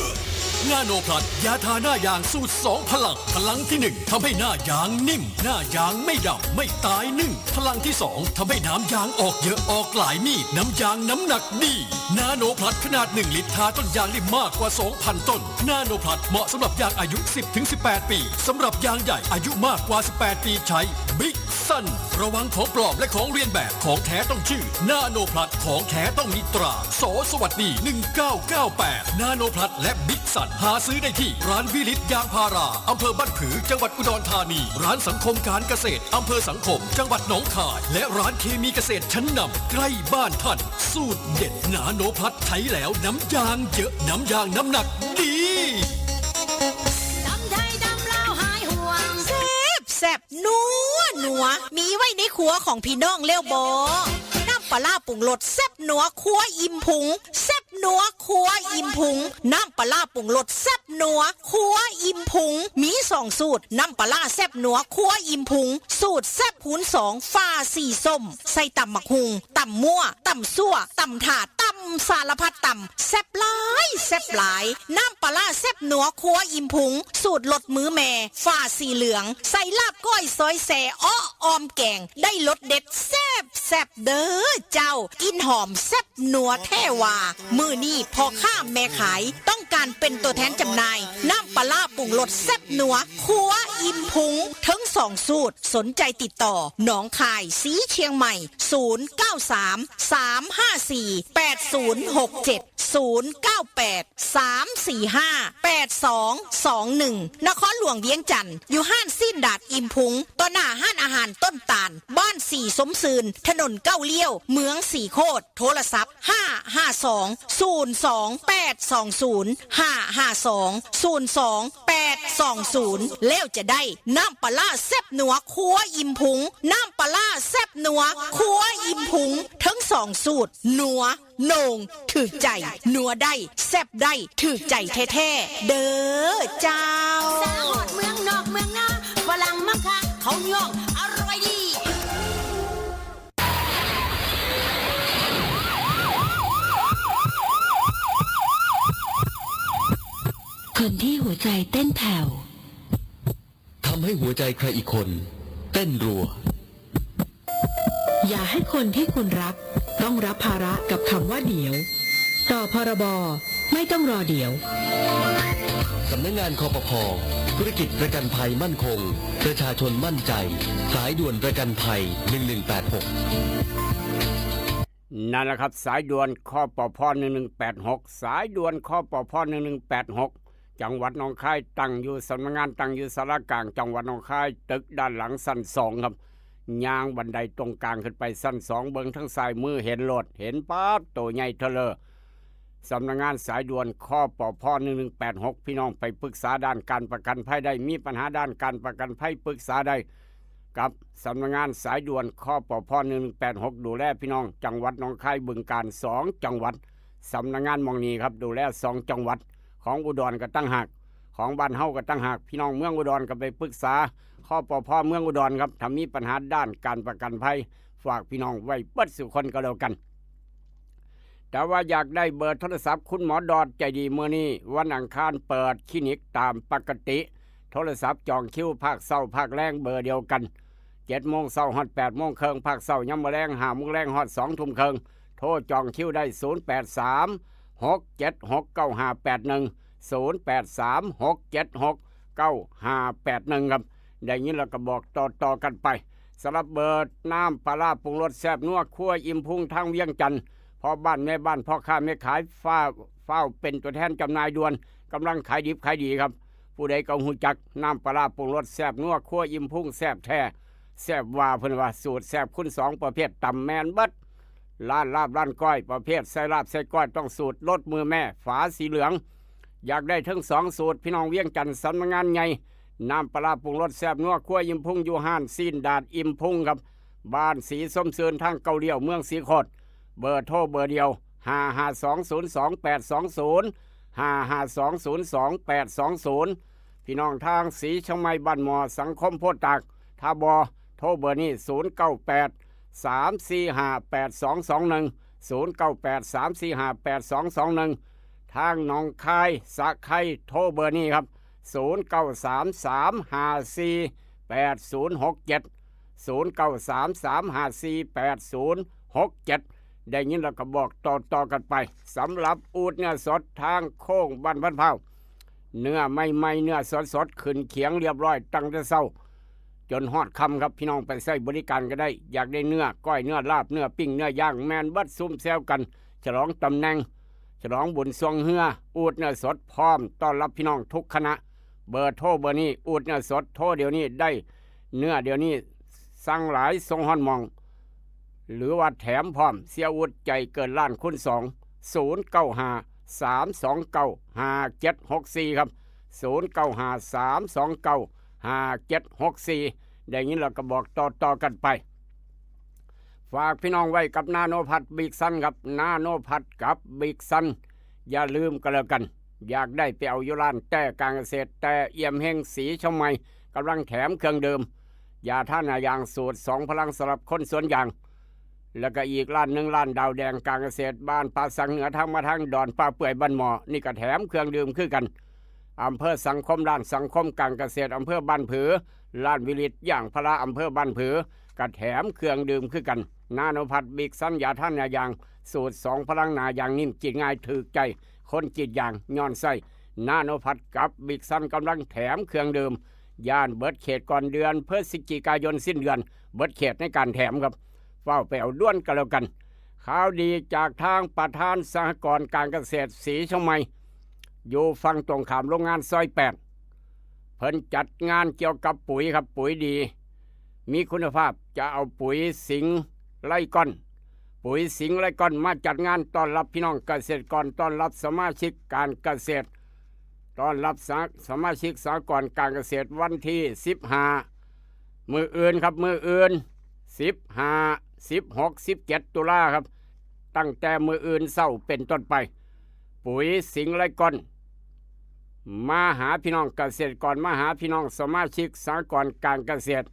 นาโนพลัส ยาทาหน้ายางสูตรสองพลัง พลังที่หนึ่งทำให้หน้ายางนิ่ม หน้ายางไม่ดำ ไม่ตายนึ่ง พลังที่สองทำให้น้ำยางออกเยอะ ออกหลายมีด น้ำยางน้ำหนักดี นาโนพลัสขนาดหนึ่งลิตร ทาต้นยางได้มากกว่าสองพันต้น นาโนพลัสเหมาะสำหรับยางอายุสิบถึงสิบแปดปี สำหรับยางใหญ่อายุมากกว่าสิบแปดปีใช้ บิ๊กซัน ระวังของปลอมและของเลียนแบบ ของแท้ต้องชื่อ นาโนพลัส ของแท้ต้องมีตรา ส.สวัสดี หนึ่งเก้าเก้าแปด นาโนพลัสและบิ๊กซัน หาซื้อได้ที่ร้านวิลิตยางพารา อำเภอบ้านผือ จังหวัดอุดรธานี ร้านสังคมการเกษตร อำเภอสังคม จังหวัดหนองคาย และร้านเคมีเกษตรชั้นนำใกล้บ้านท่าน สูตรเด็ดนาโนพลัสใช้แล้วน้ำยางเยอะ น้ำยางน้ำหนักดี ตำไทยตำลาวหายห่วง แซ่บแซ่บนัวนัว มีไว้ในครัวของพี่น้องแล้วบ่ น้ำปลาร้าปรุงรสแซ่บนัวครัวอิ่มพุง แซ่บนัวครัวอิ่มพุง น้ำปลาร้าปรุงรสแซ่บนัวครัวอิ่มพุง มีสองสูตร น้ำปลาร้าแซ่บนัวครัวอิ่มพุง สูตรแซ่บคูณสอง ฝาสีส้ม ใส่ตำบักหุ่ง ตำมั่ว ตำซั่ว ตำถาด ตำสารพัดตำ แซ่บหลาย แซ่บหลาย น้ำปลาร้าแซ่บนัวครัวอิ่มพุง สูตรรสมือแม่ ฝาสีเหลือง ใส่ลาบก้อยซอยแซ่ เอ้อ ออมแกง ได้รสเด็ดแซ่บแซ่บเด้อเจ้า กลิ่นหอมแซ่บนัวแท้ว่า มื้อนี้พ่อค้าแม่ขาย ต้องการเป็นตัวแทนจำหน่าย น้ำปลาร้าปรุงรสแซ่บนัวครัว อิ่มพุงทั้งสองสูตร สนใจติดต่อ หนองคาย สีเชียงใหม่ ศูนย์เก้าสาม สามห้าสี่ แปดศูนย์หกเจ็ด ศูนย์เก้าแปด สามสี่ห้า แปดสองสองหนึ่ง นครหลวงเวียงจันทน์ อยู่ห้านสิ้นดาดอิ่มพุง ต่อหน้าห้านอาหารต้นตาล บ้านสีสมซืน ถนนเก้าเลี้ยว เมืองสีโคตร โทรศัพท์ ห้าห้าสอง ศูนย์สองแปดสองศูนย์ ห้าห้าสอง ศูนย์สองแปดสองศูนย์ แล้วจะได้น้ำปลาร้าแซ่บนัวครัวอิ่มพุง น้ำปลาร้าแซ่บนัวครัวอิ่มพุง ทั้งสองสูตร นัว โหน่ง ถืกใจ นัวได้ แซ่บได้ ถืกใจแท้ๆ เด้อเจ้า สาวฮอดเมืองนอกเมืองนา ฝรั่งมังคะ เขาย่อง อร่อยดี คนที่หัวใจเต้นแผ่ว ทำให้หัวใจใครอีกคน เต้นรัว อย่าให้คนที่คุณรัก ต้องรับภาระกับคำว่าเดี๋ยว ต่อ พรบ ไม่ต้องรอเดี๋ยว สำนักงาน คปภ ธุรกิจประกันภัยมั่นคง ประชาชนมั่นใจ สายด่วนประกันภัย หนึ่งหนึ่งแปดหก นั่นแหละครับ สายด่วน คปภ หนึ่งหนึ่งแปดหก สายด่วน คปภ หนึ่งหนึ่งแปดหก จังหวัดหนองคาย ตั้งอยู่ สำนักงานตั้งอยู่ศาลากลางจังหวัดหนองคาย ตึกด้านหลังชั้นสองครับ ย่างบันไดตรงกลางขึ้นไปชั้นสอง เบิ่งทางซ้ายมือเห็นโลด เห็นปั๊บ โตใหญ่เทอเลอ สำนักงานสายด่วน คปภ หนึ่งหนึ่งแปดหก พี่น้องไปปรึกษาด้านการประกันภัยได้ มีปัญหาด้านการประกันภัยปรึกษาได้ กับสำนักงานสายด่วน คปภ หนึ่งหนึ่งแปดหก ดูแลพี่น้องจังหวัดหนองคาย บึงกาฬ สองจังหวัด สำนักงานหม่องนี้ครับ ดูแลสองจังหวัด ของอุดรก็ต่างหาก ของบ้านเฮาก็ต่างหาก พี่น้องเมืองอุดรก็ไปปรึกษา คปภ เมืองอุดรครับ ถ้ามีปัญหาด้านการประกันภัย ฝากพี่น้องไว้เบิดสู่คนก็แล้วกัน แต่ว่าอยากได้เบอร์โทรศัพท์คุณหมอดอดใจดี มื้อนี้วันอังคารเปิดคลินิกตามปกติ โทรศัพท์จองคิวภาคเช้าภาคแลงเบอร์เดียวกัน เจ็ดโมงเช้าฮอดแปดโมงครึ่งภาคเช้า ยามมื้อแลงห้าโมงแลงฮอดสองทุ่มครึ่ง โทรจองคิวได้ ศูนย์แปดสาม หกเจ็ดหก เก้าห้าแปดหนึ่ง ศูนย์แปดสาม หกเจ็ดหก เก้าห้าแปดหนึ่ง ครับ ได้ยินแล้วก็บอกต่อๆกันไป สำหรับเบอร์น้ำปลาร้าปรุงรสแซ่บนัวครัวอิ่มพุงทางเวียงจันทน์ พ่อบ้านแม่บ้านพ่อค้าแม่ขาย ฟ้าว ฟ้าวเป็นตัวแทนจำหน่ายด่วน กำลังขายดิบขายดีครับ ผู้ใดก็ฮู้จักน้ำปลาร้าปรุงรสแซ่บนัวครัวอิ่มพุง แซ่บแท้แซ่บว่า เพิ่นว่าสูตรแซ่บคูณสอง ประเภทตำแม่นเบิด ร้านลาบร้านก้อย ประเภทใส่ลาบใส่ก้อย ต้องสูตรรสมือแม่ ฝาสีเหลือง อยากได้ทั้งสองสูตร พี่น้องเวียงจันทน์ สำนักงานใหญ่ น้ำปลาร้าปรุงรสแซ่บนัวครัวอิ่มพุง อยู่ห้านสิ้นดาดอิ่มพุงครับ บ้านสีสมซืน ทางเก้าเลี้ยว เมืองสีโคตร เบอร์โทรเบอร์เดียว ห้าห้าสอง ศูนย์สองแปดสองศูนย์ ห้าห้าสอง ศูนย์สองแปดสองศูนย์ พี่น้องทางสีเชียงใหม่ บ้านหม้อ สังคมโพธิ์ตาก ถ้าบ่โทรเบอร์นี้ ศูนย์เก้าแปด สามสี่ห้า แปดสองสองหนึ่ง ศูนย์เก้าแปด สามสี่ห้า แปดสองสองหนึ่ง ทางหนองคาย สะไคร้ โทรเบอร์นี้ครับ ศูนย์เก้าสาม สามห้าสี่ แปดศูนย์หกเจ็ด ศูนย์เก้าสาม สามห้าสี่ แปดศูนย์หกเจ็ด ได้ยินแล้วก็บอกต่อๆกันไป สำหรับอูฐเนื้อสดทางโค้งบ้านพันพร้าว เนื้อใหม่ๆ เนื้อสดๆ ขึ้นเขียงเรียบร้อยตั้งแต่เช้า จนฮอดค่ำครับ พี่น้องไปใช้บริการก็ได้ อยากได้เนื้อก้อย เนื้อลาบ เนื้อปิ้ง เนื้อย่าง แม่นเบิด ซุ่มแซวกัน ฉลองตำแหน่ง ฉลองบุญส่วงเฮือ อูฐเนื้อสดพร้อมต้อนรับพี่น้องทุกคณะ เบอร์โทรเบอร์นี้ อูฐเนื้อสด โทรเดี๋ยวนี้ได้ เนื้อเดี๋ยวนี้ สั่งหลายส่งฮอดหม่อง หรือว่าแถมพร้อม เสียอูฐใจเกินล้านคูณสอง ศูนย์เก้าห้า สามสองเก้า ห้าเจ็ดหกสี่ ครับ ศูนย์เก้าห้า สามสองเก้า ห้าเจ็ดหกสี่ ได้ยินแล้วก็บอกต่อๆกันไป ฝากพี่น้องไว้กับนาโนพัทบิกซันครับ นาโนพัทกับบิกซัน อย่าลืมกันแล้วกัน อยากได้ไปเอาอยู่ร้านแต้การเกษตร แต้เอี่ยมเฮงสีเชียงใหม่ กำลังแถมเครื่องดื่ม ยาต้านหน้ายางสูตรสองพลังสำหรับคนสวนยาง แล้วก็อีกร้านหนึ่ง ร้านดาวแดงการเกษตร บ้านป่าสักเหนือ ทางมาทางดอนป่าเปื่อย บ้านหม้อ นี่ก็แถมเครื่องดื่มคือกัน อำเภอสังคม ร้านสังคมการเกษตร อำเภอบ้านผือ ร้านวิริตยางพารา อำเภอบ้านผือ ก็แถมเครื่องดื่มคือกัน นาโนพัทบิกซัน ยาต้านหน้ายาง สูตรสองพลัง หน้ายางนิ่ม กรีดง่าย ถืกใจคนกรีดยาง ย้อนใช้นาโนพัทกับบิกซัน กำลังแถมเครื่องดื่ม ย่านเบิดเขตก่อนเดือนพฤศจิกายนสิ้นเดือน เบิดเขตในการแถมครับ เฝ้าไปเอาด่วนกันแล้วกัน ข่าวดีจากทางประธานสหกรณ์การเกษตรศรีเชียงใหม่ อยู่ฝั่งตรงข้ามโรงงานซอยแปด เพิ่นจัดงานเกี่ยวกับปุ๋ยครับ ปุ๋ยดี มีคุณภาพ จะเอาปุ๋ยสิงไลก้อน ปุ๋ยสิงไลก้อนมาจัดงานต้อนรับพี่น้องเกษตรกร ต้อนรับสมาชิกการเกษตร ต้อนรับสาสมาชิกสหกรณ์การเกษตรวันที่สิบห้า มื้ออื่นครับ มื้ออื่น สิบห้า สิบหก สิบเจ็ด ตุลาครับ ตั้งแต่มื้ออื่นเช้าเป็นต้นไป ปุ๋ยสิงไลก้อน มาหาพี่น้องเกษตรกร มาหาพี่น้องสมาชิกสหกรณ์การเกษตร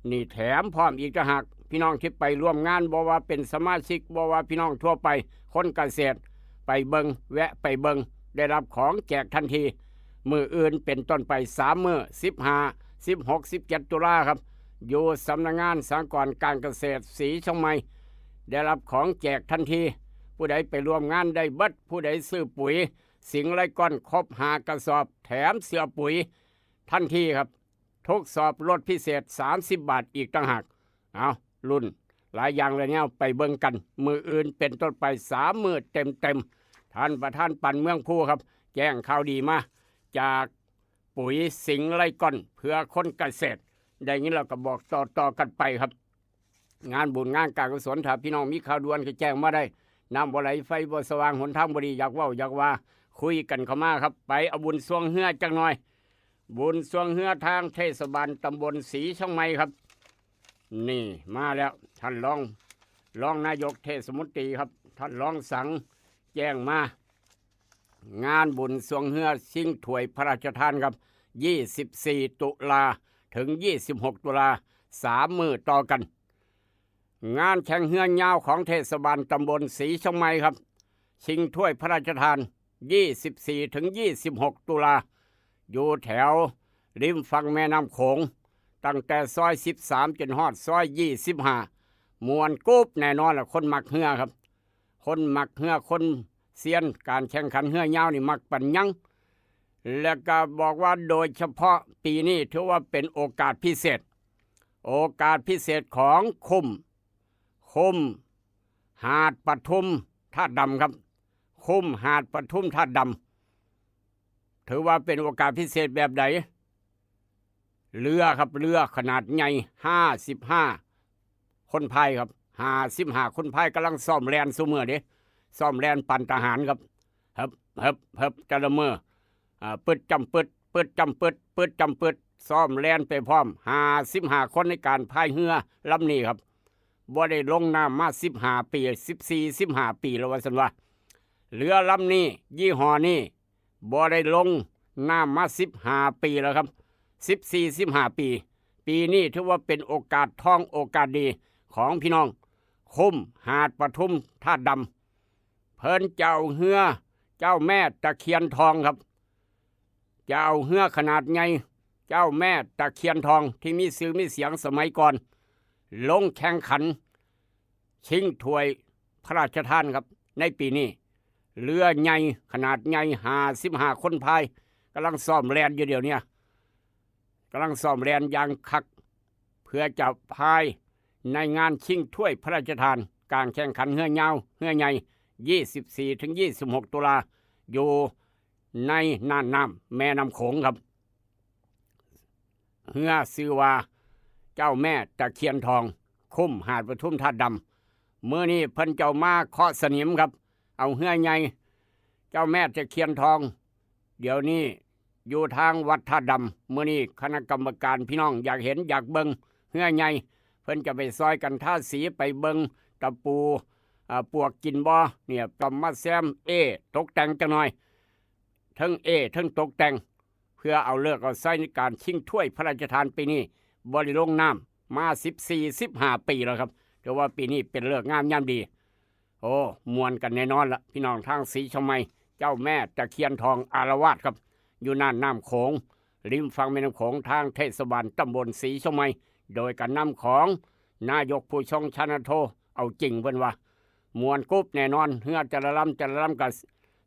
นี่แถมพร้อมอีกต่างหาก พี่น้องที่ไปร่วมงาน บ่ว่าเป็นสมาชิก บ่ว่าพี่น้องทั่วไป คนเกษตร ไปเบิง แวะไปเบิง ได้รับของแจกทันที มื้ออื่นเป็นต้นไป สาม มื้อ สิบห้า สิบหก สิบเจ็ด ตุลาครับ อยู่สำนักงานสหกรณ์การเกษตรศรีเชียงใหม่ ได้รับของแจกทันที ผู้ใดไปร่วมงานได้เบิด ผู้ใดซื้อปุ๋ยสิงไลก้อนครบห้ากระสอบ แถมเสื้อปุ๋ยทันทีครับ ทุกสอบลดพิเศษ สามสิบ บาทอีกต่างหาก เอารุ่นหลายอย่างเลยเนี่ย ไปเบิ่งกัน มื้ออื่นเป็นต้นไป สาม มื้อเต็มๆ ท่านประธานปันเมืองภูครับ แจ้งข่าวดีมา จากปุ๋ยสิงไลก้อน เพื่อคนเกษตร ได้ยินแล้วก็บอกต่อๆกันไปครับ งานบุญงานการกุศล ถ้าพี่น้องมีข่าวด่วนก็แจ้งมาได้ น้ำบ่ไหลไฟบ่สว่าง หนทางบ่ดี อยากเว้าอยากว่า คุยกันเข้ามาครับ ไปเอาบุญส่วงเฮือจักหน่อย บุญส่วงเฮือทางเทศบาลตำบลศรีเชียงใหม่ครับ นี่มาแล้ว ท่านรอง รองนายกเทศมนตรีครับ ท่านรองสังแจ้งมา งานบุญส่วงเฮือชิงถ้วยพระราชทานครับ ยี่สิบสี่ ตุลา ถึง ยี่สิบหก ตุลา สาม มื้อต่อกัน งานแข่งเฮือยาวของเทศบาลตำบลศรีเชียงใหม่ครับ ชิงถ้วยพระราชทาน ยี่สิบสี่ ถึง ยี่สิบหก ตุลา อยู่แถวริมฝั่งแม่น้ำโขง ตั้งแต่ซอย สิบสาม จนฮอดซอย ยี่สิบห้า ม่วนกรุบแน่นอนล่ะ คนมักเฮือครับ คนมักเฮือ คนเซียนการแข่งขันเฮือยาวนี่มักปานหยัง และก็บอกว่าโดยเฉพาะปีนี้ถือว่าเป็นโอกาสพิเศษ โอกาสพิเศษของคุ้ม คุ้มหาดปทุมธาตุดำครับ คุ้มหาดปทุมธาตุดำ ถือว่าเป็นโอกาสพิเศษแบบใด เรือครับ เรือขนาดใหญ่ ห้าสิบห้า คนพายครับ ห้าสิบห้า คนพายกำลังซ้อมแล่นซุมื้อเด้ ซ้อมแล่นปานทหารครับ เฮิบ เฮิบ เฮิบ แต่ละมื้อ อ่า ปึ๊ดจ้ำปึ๊ด ปึ๊ดจ้ำปึ๊ด ปึ๊ดจ้ำปึ๊ด ซ้อมแล่นไปพร้อม ห้าสิบห้า คนในการพายเฮือลำนี้ครับ บ่ได้ลงน้ำมา สิบห้า ปี สิบสี่ สิบห้า ปีแล้วว่าซั่นว่า เรือลำนี้ ยี่ห้อนี้ บ่ได้ลงน้ำมา สิบห้า ปีแล้วครับ สิบสี่ สิบห้า ปี ปีนี้ถือว่าเป็นโอกาสทองโอกาสดีของพี่น้อง คุ้มหาดปทุมธาตุดำ เพิ่นจะเอาเฮือเจ้าแม่ตะเคียนทองครับ จะเอาเฮือขนาดใหญ่ เจ้าแม่ตะเคียนทองที่มีชื่อมีเสียงสมัยก่อน ลงแข่งขัน ชิงถ้วยพระราชทานครับ ในปีนี้ เรือใหญ่ขนาดใหญ่ ห้าสิบห้า คนพายกำลังซ้อมแล่นอยู่เดี๋ยวเนี้ย กำลังซ้อมแล่นอย่างคัก เพื่อจะพายในงานชิงถ้วยพระราชทาน การแข่งขันเฮือยาว เฮือใหญ่ ยี่สิบสี่ ถึง ยี่สิบหก ตุลา อยู่ในน่านน้ำแม่น้ำโขงครับ เฮือชื่อว่าเจ้าแม่ตะเคียนทอง คุ้มหาดปทุมธาตุดำ มื้อนี้เพิ่นเจ้ามาเคาะสนิมครับ เอาเฮือใหญ่ เจ้าแม่ตะเคียนทอง เดี๋ยวนี้อยู่ทางวัดธาตุดำ มื้อนี้คณะกรรมการพี่น้องอยากเห็นอยากเบิ่งเฮือใหญ่ เพิ่นจะไปซอยกันทาสี ไปเบิ่งตะปู อ่า ปวกกินบ่ เนี่ย ต้องมาแซมเอ ตกแต่งจักหน่อย เทิงเอ เทิงตกแต่ง เพื่อเอาฤกษ์เอาชัยในการชิงถ้วยพระราชทานปีนี้ บ่ได้ลงน้ำมา สิบสี่ สิบห้า ปีแล้วครับ ถือว่าปีนี้เป็นฤกษ์งามยามดี โอ้ ม่วนกันแน่นอนละ พี่น้องทางศรีเชียงใหม่ เจ้าแม่ตะเคียนทองอาละวาดครับ อยู่น่านน้ำโขง ริมฝั่งแม่น้ำโขง ทางเทศบาลตำบลศรีเชียงใหม่ โดยการนำของนายกผู้ทรงชาญโท เอาจริงเพิ่นว่า ม่วนกรุบแน่นอน เฮือแต่ละลำแต่ละลำก็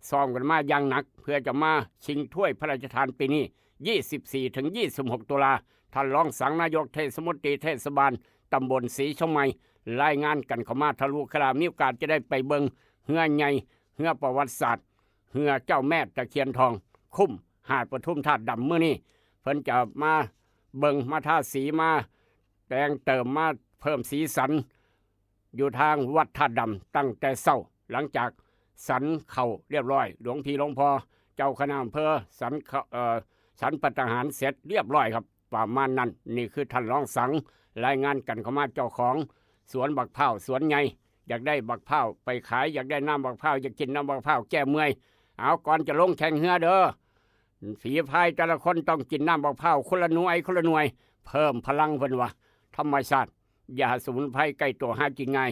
ซ้อมกันมาอย่างหนัก เพื่อจะมาชิงถ้วยพระราชทานปีนี้ ยี่สิบสี่ถึงยี่สิบหกตุลา ท่านรองสังนายกเทศมนตรีเทศบาลตำบลศรีชมไมยรายงานกันเข้ามา ถ้าลูกค้ามีโอกาสจะได้ไปเบิ่งเฮือใหญ่ เฮือประวัติศาสตร์ เฮือเจ้าแม่ตะเคียนทอง คุ้มหาดปทุมธาตุดำมื้อนี้ เพิ่นจะมาเบิ่ง มาทาสี มาแต่งเติม มาเพิ่มสีสัน อยู่ทางวัดธาตุดำตั้งแต่เช้า หลังจากฉันข้าวเรียบร้อย หลวงพี่หลวงพ่อเจ้าคณะอำเภอฉันข้าว เอ่อ ฉันภัตตาหารเสร็จเรียบร้อยครับ ประมาณนั้น นี่คือท่านรองสังรายงานกันเข้ามา เจ้าของสวนบักพร้าวสวนใหญ่ อยากได้บักพร้าวไปขาย อยากได้น้ำบักพร้าว อยากกินน้ำบักพร้าวแก้เมื่อย เอา ก่อนจะลงแข่งเฮือเด้อ ฝีพายแต่ละคนต้องกินน้ำบักพร้าวคนละหน่วย คนละหน่วย เพิ่มพลังเพิ่นว่า ธรรมชาติ ยาสมุนไพรใกล้ตัวหากินง่าย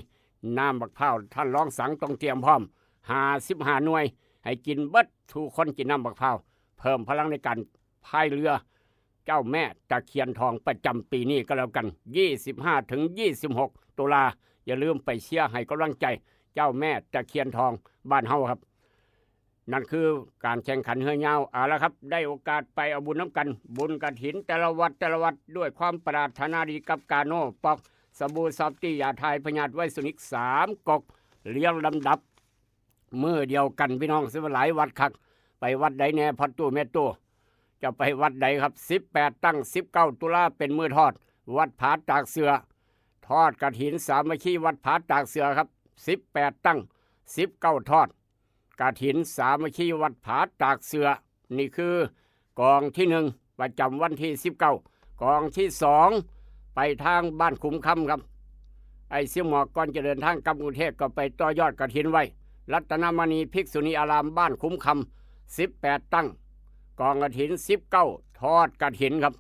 น้ำบักพร้าวท่านรองสังต้องเตรียมพร้อม ห้าสิบห้าหน่วย ให้กินเบิด ทุกคนกินน้ำบักพร้าว เพิ่มพลังในการพายเรือ เจ้าแม่ตะเคียนทองประจำปีนี้ก็แล้วกัน ยี่สิบห้าถึงยี่สิบหกตุลา อย่าลืมไปเชียร์ให้กำลังใจ เจ้าแม่ตะเคียนทองบ้านเฮาครับ นั่นคือการแข่งขันเฮือยาว เอาละครับ ได้โอกาสไปเอาบุญน้ำกัน บุญกฐินแต่ละวัดแต่ละวัด ด้วยความปรารถนาดีกับกาโน่ปอกสบู่ซอฟตี้ ยาถ่ายพยาธิไวรัสนิกสามก๊อก เรียงลำดับมื้อเดียวกัน พี่น้อง สิว่าหลายวัดคัก ไปวัดใดแน่ พ่อตู้แม่ตู้ จะไปวัดใดครับ สิบแปดตั้ง สิบเก้าตุลาเป็นมื้อทอด วัดผาตากเสือ ทอดกฐินสามัคคีวัดผาตากเสือครับ สิบแปดตั้ง สิบเก้าทอด กฐินสามัคคีวัดผาตากเสือ นี่คือกองที่หนึ่งประจำวันที่สิบเก้า กองที่สองไปทางบ้านขุมคำครับ ไอ้เสี่ยวหมอกก่อนจะเดินทางกลับกรุงเทพก็ไปต่อยอดกฐินไว้ รัตนมณีภิกษุณีอารามบ้านขุมคำ สิบแปดตั้ง กองกฐิน สิบเก้าทอดกฐินครับ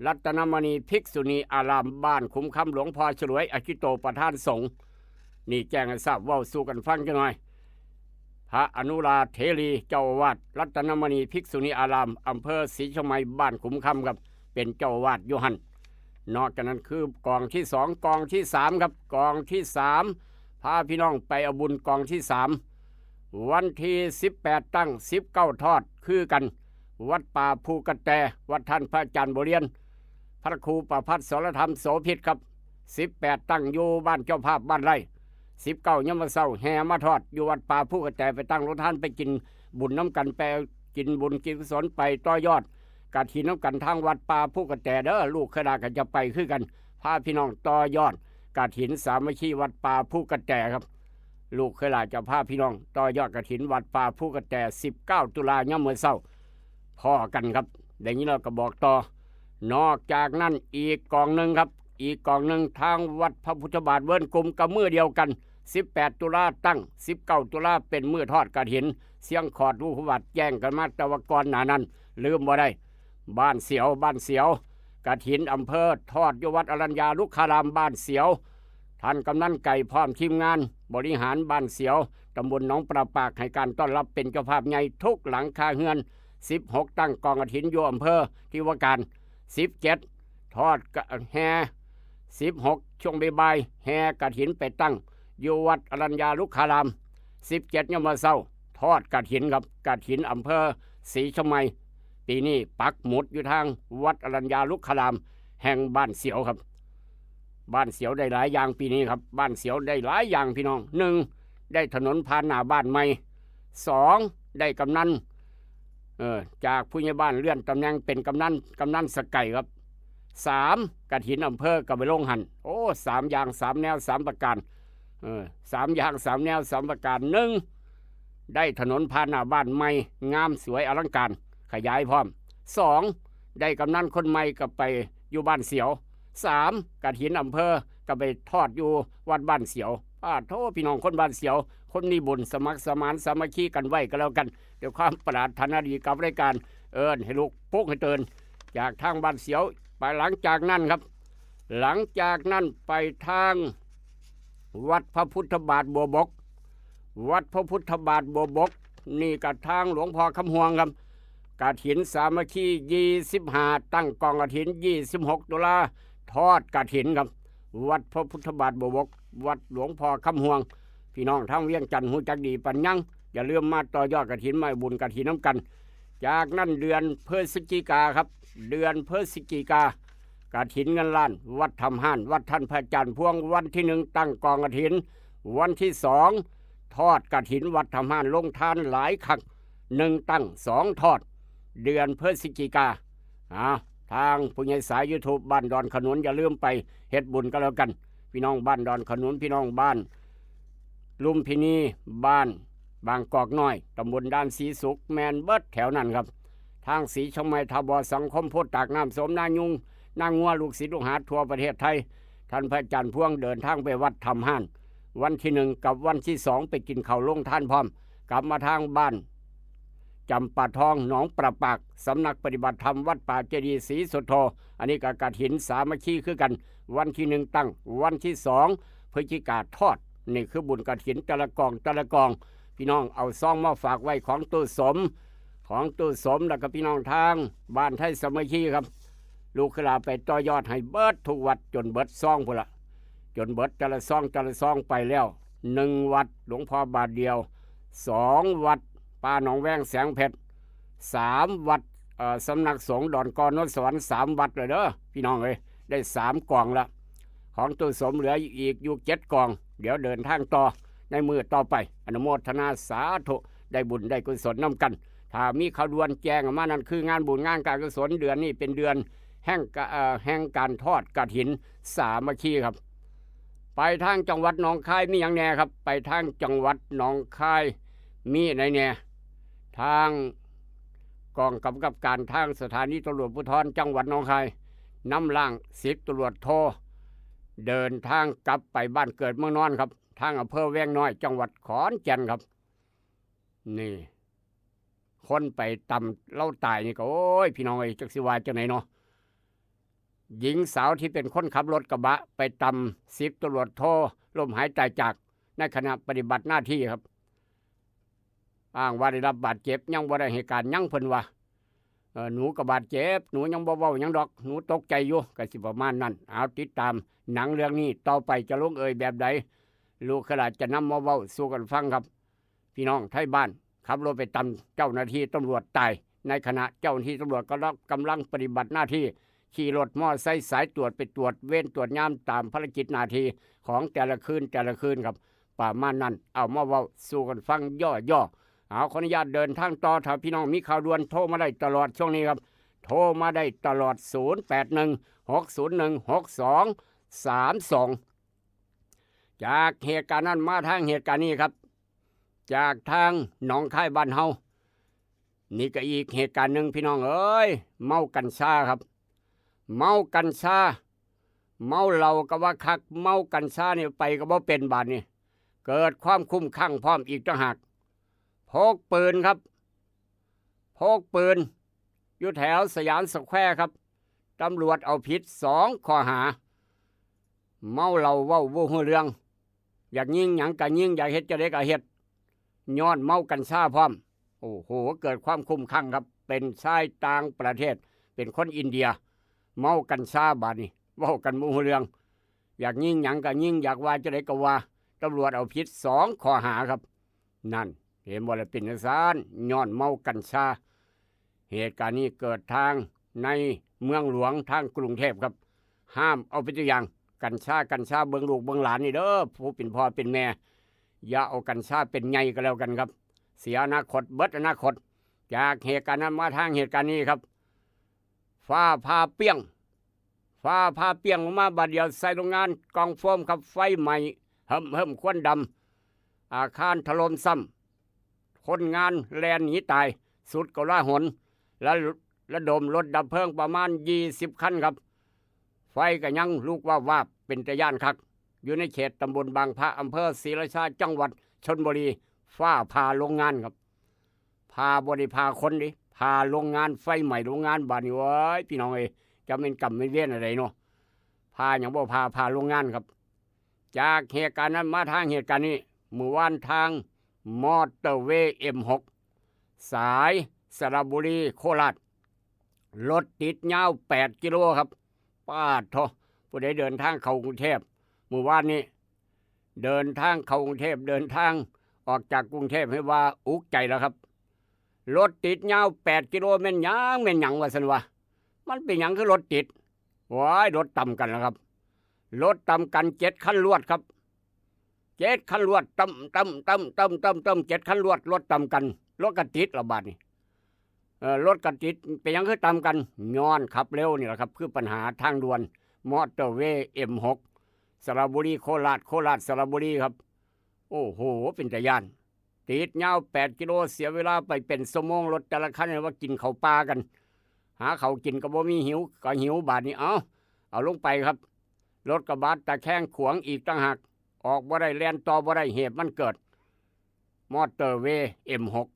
รัตนมณีภิกษุณีอารามบ้านขุมคำ หลวงพ่อฉลวยอคิโตประธานสงฆ์ นี่แจ้งให้ทราบ เว้าสู่กันฟังจักหน่อย พระอนุราเถรีเจ้าอาวาส รัตนมณีภิกษุณีอาราม อำเภอศรีชมไมยบ้านขุมคำครับ เป็นเจ้าอาวาสอยู่หั่น นอกจากนั้นคือกองที่สอง กองที่สามครับ กองที่สาม พาพี่น้องไปเอาบุญกองที่สาม วันที่สิบแปดตั้ง สิบเก้าทอดคือกัน วัดป่าภูกระแต วัดท่านพระอาจารย์บเรียน พระครูประภัสสรธรรมโสภิตครับ สิบแปดตั้งอยู่บ้านเจ้าภาพบ้านไร่ สิบเก้ายามมื้อเช้าแห่มาทอดอยู่วัดป่าภูกระแต ไปตั้งโรงทาน ไปกินบุญน้ำกัน ไปกินบุญกินกุศล ไปต่อยอดกฐินน้ำกันทางวัดป่าภูกระแตเด้อ ลูกเคยหลานก็จะไปคือกัน พาพี่น้องต่อยอดกฐินสามัคคีวัดป่าภูกระแตครับ ลูกเคยหลานจะพาพี่น้องต่อยอดกฐินวัดป่าภูกระแต สิบเก้าตุลายามมื้อเช้า พ้อกันครับ ได้ยินแล้วก็บอกต่อ นอกจากนั้นอีกกองหนึ่งครับ อีกกองหนึ่งทางวัดพระพุทธบาทเวิ้นกลุ่มก็มื้อเดียวกัน สิบแปดตุลาตั้ง สิบเก้าตุลาเป็นมื้อทอดกฐิน เสียงขอดลูกวัดแจ้งกันมาแต่ว่าก่อนหน้านั้น ลืมบ่ได้ บ้านเสียว บ้านเสียว กฐินอำเภอทอดอยู่วัดอรัญญาลุกขารามบ้านเสียว ท่านกำนันไก่พร้อมทีมงานบริหารบ้านเสียว ตำบลหนองปลาปาก ให้การต้อนรับเป็นเจ้าภาพใหญ่ทุกหลังคาเฮือน สิบหกตั้งกองกฐินอยู่อำเภอที่ว่าการ สิบเจ็ดทอดกะ แห่ สิบหกช่วงบ่ายๆ แห่กฐินไปตั้งอยู่วัดอรัญญาลุกขาราม สิบเจ็ดยามมื้อเช้า ทอดกฐินครับ กฐินอำเภอศรีชมไมย ปีนี้ปักหมุดอยู่ทางวัดอรัญญาลุกขารามแห่งบ้านเสียวครับ บ้านเสียวได้หลายอย่างปีนี้ครับ บ้านเสียวได้หลายอย่างพี่น้อง หนึ่ง ได้ถนนผ่านหน้าบ้านใหม่ สอง ได้กำนัน เออ จากผู้ใหญ่บ้านเลื่อนตำแหน่งเป็นกำนัน กำนันสะไก่ครับ สาม กฐินอำเภอก็ไปลงหั่น โอ้ สามอย่างสามแนวสามประการ เออ สามอย่างสามแนวสามประการ หนึ่ง ได้ถนนผ่านหน้าบ้านใหม่ งามสวยอลังการ ขยายพร้อม สอง ได้กำนันคนใหม่ก็ไปอยู่บ้านเสียว สาม กฐินอำเภอก็ไปทอดอยู่วัดบ้านเสียว อ้าโธ่ พี่น้องคนบ้านเสียว คนมีบุญสมัครสมานสามัคคีกันไว้ก็แล้วกัน ด้วยความปรารถนาดีกับรายการ เอิ้นให้ลุกปลุกให้ตื่น จากทางบ้านเสียว ไปหลังจากนั้นครับ หลังจากนั้นไปทางวัดพระพุทธบาทบัวบก วัดพระพุทธบาทบัวบก นี่กะทางหลวงพ่อคำฮวงครับ กฐินสามัคคี ยี่สิบห้า ตั้งกองกฐิน ยี่สิบหกตุลา ทอดกฐินครับ วัดพระพุทธบาทบัวบก วัดหลวงพ่อคำฮวง พี่น้องทางเวียงจันทน์ฮู้จักดีปานยัง อย่าลืมมาต่อยอดกฐิน มาบุญกฐินนำกัน จากนั้นเดือนพฤศจิกาครับ เดือนพฤศจิกา กฐินเงินล้าน วัดถ้ำฮ้าน วัดท่านพระอาจารย์พวง วันที่หนึ่งตั้งกองกฐิน วันที่สองทอดกฐินวัดถ้ำฮ้าน ลงทานหลายคัก หนึ่งตั้งสองทอด เดือนพฤศจิกา อ่า ทางผู้ใหญ่สาย YouTube บ้านดอนขนุน อย่าลืมไปเฮ็ดบุญกันแล้วกัน พี่น้องบ้านดอนขนุน พี่น้องบ้านลุมพินี บ้านบางกอกน้อย ตำบลด่านสีสุข แม่นเบิดแถวนั้นครับ ทางสีเชียงใหม่ ท่าบ่อ สังคมโพธิ์ตาก น้ำโสม นายุง นางัว ลูกศิษย์ลูกหาทั่วประเทศไทย ท่านพระอาจารย์พวงเดินทางไปวัดถ้ำฮ้าน วันที่หนึ่งกับวันที่สองไปกินข้าวลงทานพร้อม กลับมาทางบ้าน จำปาทอง หนองประปาก สำนักปฏิบัติธรรมวัดป่าเจดีย์ศรีสุโธ อันนี้ก็กฐินสามัคคีคือกัน วันที่หนึ่งตั้ง วันที่สองพฤศจิกาทอด นี่คือบุญกฐินแต่ละกองแต่ละกอง พี่น้องเอาซองมาฝากไว้ของตู้สม ของตู้สม แล้วก็พี่น้องทางบ้านไทยสามัคคีครับ ลูกหลานไปต่อยอดให้เบิดทุกวัดจนเบิดซองพุ้นละ จนเบิดแต่ละซองแต่ละซองไปแล้ว หนึ่งวัดหลวงพ่อบาทเดียว สองวัดป่าหนองแวงแสงเพชร สามวัด เอ่อ สำนักสงฆ์ดอนกอนนสวรรค์ สามวัดเลยเด้อพี่น้องเอ้ย ได้สามกองละ ของตู้สมเหลืออีกอยู่เจ็ดกอง เดี๋ยวเดินทางต่อในมื้อต่อไป อนุโมทนาสาธุ ได้บุญได้กุศลนำกัน ถ้ามีข่าวด่วนแจ้งออกมา นั่นคืองานบุญงานการกุศล เดือนนี้เป็นเดือนแห่งกะ เอ่อ แห่งการทอดกฐินสามัคคีครับ ไปทางจังหวัดหนองคายมีหยังแหน่ครับ ไปทางจังหวัดหนองคายมีไหนแหน่ ทางกองกำกับการ ทางสถานีตำรวจภูธรจังหวัดหนองคาย นำร่างสิบตำรวจโท เดินทางกลับไปบ้านเกิดเมืองนอนครับ ทางอำเภอแวงน้อย จังหวัดขอนแก่นครับ นี่ คนไปตำลาวตายนี่ก็ โอ้ย พี่น้องเอ้ย จักสิว่าจังได๋เนาะ หญิงสาวที่เป็นคนขับรถกระบะไปตำสิบตำรวจโท ล้มหายตายจากในขณะปฏิบัติหน้าที่ครับ อ้างว่าได้รับบาดเจ็บ ยังบ่ได้ให้การหยัง เพิ่นว่า เอ่อ หนูก็บาดเจ็บ หนูยังบ่เว้าหยังดอก หนูตกใจอยู่ ก็สิประมาณนั้น เอาติดตามหนังเรื่องนี้ต่อไปจะลงเอยแบบใด ลูกหลานจะนำมาเว้าสู่กันฟังครับ พี่น้องไทบ้านขับรถไปตำเจ้าหน้าที่ตำรวจตาย ในขณะเจ้าหน้าที่ตำรวจก็กำลังปฏิบัติหน้าที่ ขี่รถมอไซค์สายตรวจไปตรวจเวรตรวจยามตามภารกิจหน้าที่ของแต่ละคืนแต่ละคืนครับ ประมาณนั้น เอามาเว้าสู่กันฟังย่อๆ เอา ขออนุญาตเดินทางต่อ ถ้าพี่น้องมีข่าวด่วนโทรมาได้ตลอดช่วงนี้ครับ โทรมาได้ตลอด ศูนย์แปดหนึ่ง หกศูนย์หนึ่ง หกสองสามสอง จากเหตุการณ์นั้นมาทางเหตุการณ์นี้ครับ จากทางหนองคายบ้านเฮา นี่ก็อีกเหตุการณ์หนึ่งพี่น้องเอ้ย เมากัญชาครับ เมากัญชา เมาเหล้าก็ว่าคัก เมากัญชานี่ไปก็บ่เป็นบาดนี้ เกิดความคลุ้มคลั่งพร้อมอีกต่างหาก พกปืนครับ พกปืน อยู่แถวสยามสแควร์ครับ ตำรวจเอาผิดสองข้อหา เมาเหล้าเว้าบ่ฮู้เรื่อง อยากยิงหยังก็ยิง อยากเฮ็ดจั่งใดก็เฮ็ด ย้อนเมากัญชาพร้อม โอ้โห เกิดความคลุ้มคลั่งครับ เป็นชายต่างประเทศ เป็นคนอินเดีย เมากัญชาบาดนี้ เว้ากันบ่ฮู้เรื่อง อยากยิงหยังก็ยิง อยากว่าจั่งใดก็ว่า ตำรวจเอาผิดสองข้อหาครับ นั่น เห็นบ่ล่ะ เป็นจั่งซั้น ย้อนเมากัญชา เหตุการณ์นี้เกิดทางในเมืองหลวงทางกรุงเทพครับ ห้ามเอาเป็นตัวอย่าง กัญชา กัญชา เบิ่งลูกเบิ่งหลานนี่เด้อ ผู้เป็นพ่อเป็นแม่ อย่าเอากัญชาเป็นใหญ่ก็แล้วกันครับ เสียอนาคต เบิดอนาคต จากเหตุการณ์นั้นมาทางเหตุการณ์นี้ครับ ฟ้าผ่าเปรี้ยง ฟ้าผ่าเปรี้ยงลงมาบาดเดียวใส่โรงงานกองโฟมครับ ไฟไหม้เหิมเหิมควันดำ อาคารถล่มซ้ำ คนงานแล่นหนีตาย สุดโกลาหล และระดมรถดับเพลิงประมาณยี่สิบคันครับ ไฟก็ยังลุกวาบวาบเป็นตาย้านคัก อยู่ในเขตตำบลบางพระ อำเภอศรีราชา จังหวัดชลบุรี ฟ้าผ่าโรงงานครับ ผ่าบ่ได้ผ่าคนเด้ ผ่าโรงงาน ไฟไหม้โรงงานบาดนี้ โอ้ย พี่น้องเอ้ย จะเป็นกรรมเป็นเวรอะไรเนาะ ผ่าหยังบ่ผ่า ผ่าโรงงานครับ จากเหตุการณ์นั้นมาทางเหตุการณ์นี้ มื้อวานทางมอเตอร์เวย์ เอ็มหก สายสระบุรี โคราช รถติดยาวแปดกิโลครับ ปาดโธ่ ผู้ใดเดินทางเข้ากรุงเทพฯ มื้อวานนี้ เดินทางเข้ากรุงเทพฯ เดินทางออกจากกรุงเทพฯ ให้ว่าอุกใจแล้วครับ รถติดยาวแปดกิโลแม่นหยังแม่นหยังว่าซั่นวะ มันเป็นหยังคือรถติด โอ้ย รถตำกันแล้วครับ รถตำกันเจ็ดคันรวดครับ เจ็ดคันรวด ตำ ตำ ตำ ตำ ตำ ตำ เจ็ดคันรวด รถตำกัน รถก็ติดละบาดนี้ เอ่อ รถก็ติด เป็นหยังคือตำกัน ย้อนขับเร็วนี่แหละครับ คือปัญหาทางด่วน มอเตอร์เวย์ เอ็มหก สระบุรี โคราช โคราช สระบุรีครับ โอ้โห เป็นตาย้าน ติดยาวแปดกิโล เสียเวลาไปเป็นชั่วโมง รถแต่ละคันว่ากินข้าวปลากัน หาข้าวกินก็บ่มี หิวก็หิว บาดนี้ เอ้า เอาลงไปครับ รถกระบะตะแคงขวางอีกต่างหาก ออกบ่ได้ แล่นต่อบ่ได้ เหตุมันเกิด มอเตอร์เวย์ เอ็มหก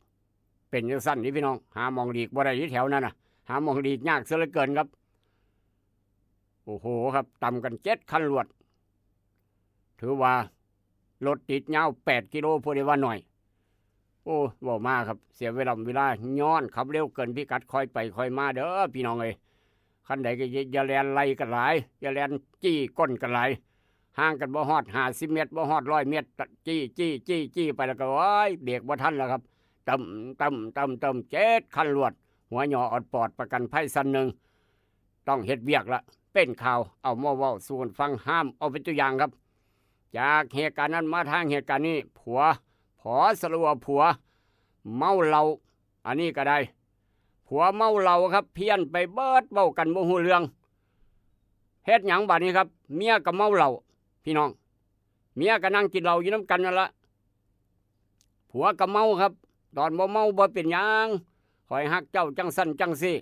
เป็นจังซั่นนี่พี่น้อง หาหม่องหลีกบ่ได้อยู่แถวนั้นน่ะ หาหม่องหลีกยากซะเหลือเกินครับ โอ้โหครับ ตำกันเจ็ดคันรวด ถือว่ารถติดยาวแปดกิโล ผู้ใดว่าน้อย โอ้ เว้ามาครับ เสียเวลา เวลา ย้อนขับเร็วเกินพิกัด ค่อยไปค่อยมาเด้อพี่น้องเอ้ย คันใดก็อย่า อย่าแล่นไล่กันหลาย อย่าแล่นจี้ก้นกันหลาย ห่างกันบ่ฮอดห้าสิบเมตร บ่ฮอดร้อยเมตร จี้ จี้ จี้ จี้ไปแล้วก็ โอ้ย เบรกบ่ทันแล้วครับ ตึ้ม ตึ้ม ตึ้ม ตึ้ม เจ็ดคันรวด หัวหย่อออดปอด ประกันภัยชั้นหนึ่ง ต้องเฮ็ดเวียกละ เป็นข่าว เอามาเว้าสู่กันฟัง ห้ามเอาเป็นตัวอย่างครับ จากเหตุการณ์นั้นมาทางเหตุการณ์นี้ ผัว ผอ สระอุ ผัว เมาเหล้า อันนี้ก็ได้ ผัวเมาเหล้าครับ เพี้ยนไปเบิด เว้ากันบ่ฮู้เรื่อง เฮ็ดหยังบาดนี้ครับ เมียก็เมาเหล้า พี่น้อง เมียก็นั่งกินเหล้าอยู่นำกันนั่นละ ผัวก็เมาครับ ตอนบ่เมาบ่เป็นหยัง ข้อยฮักเจ้าจังซั่นจังซี่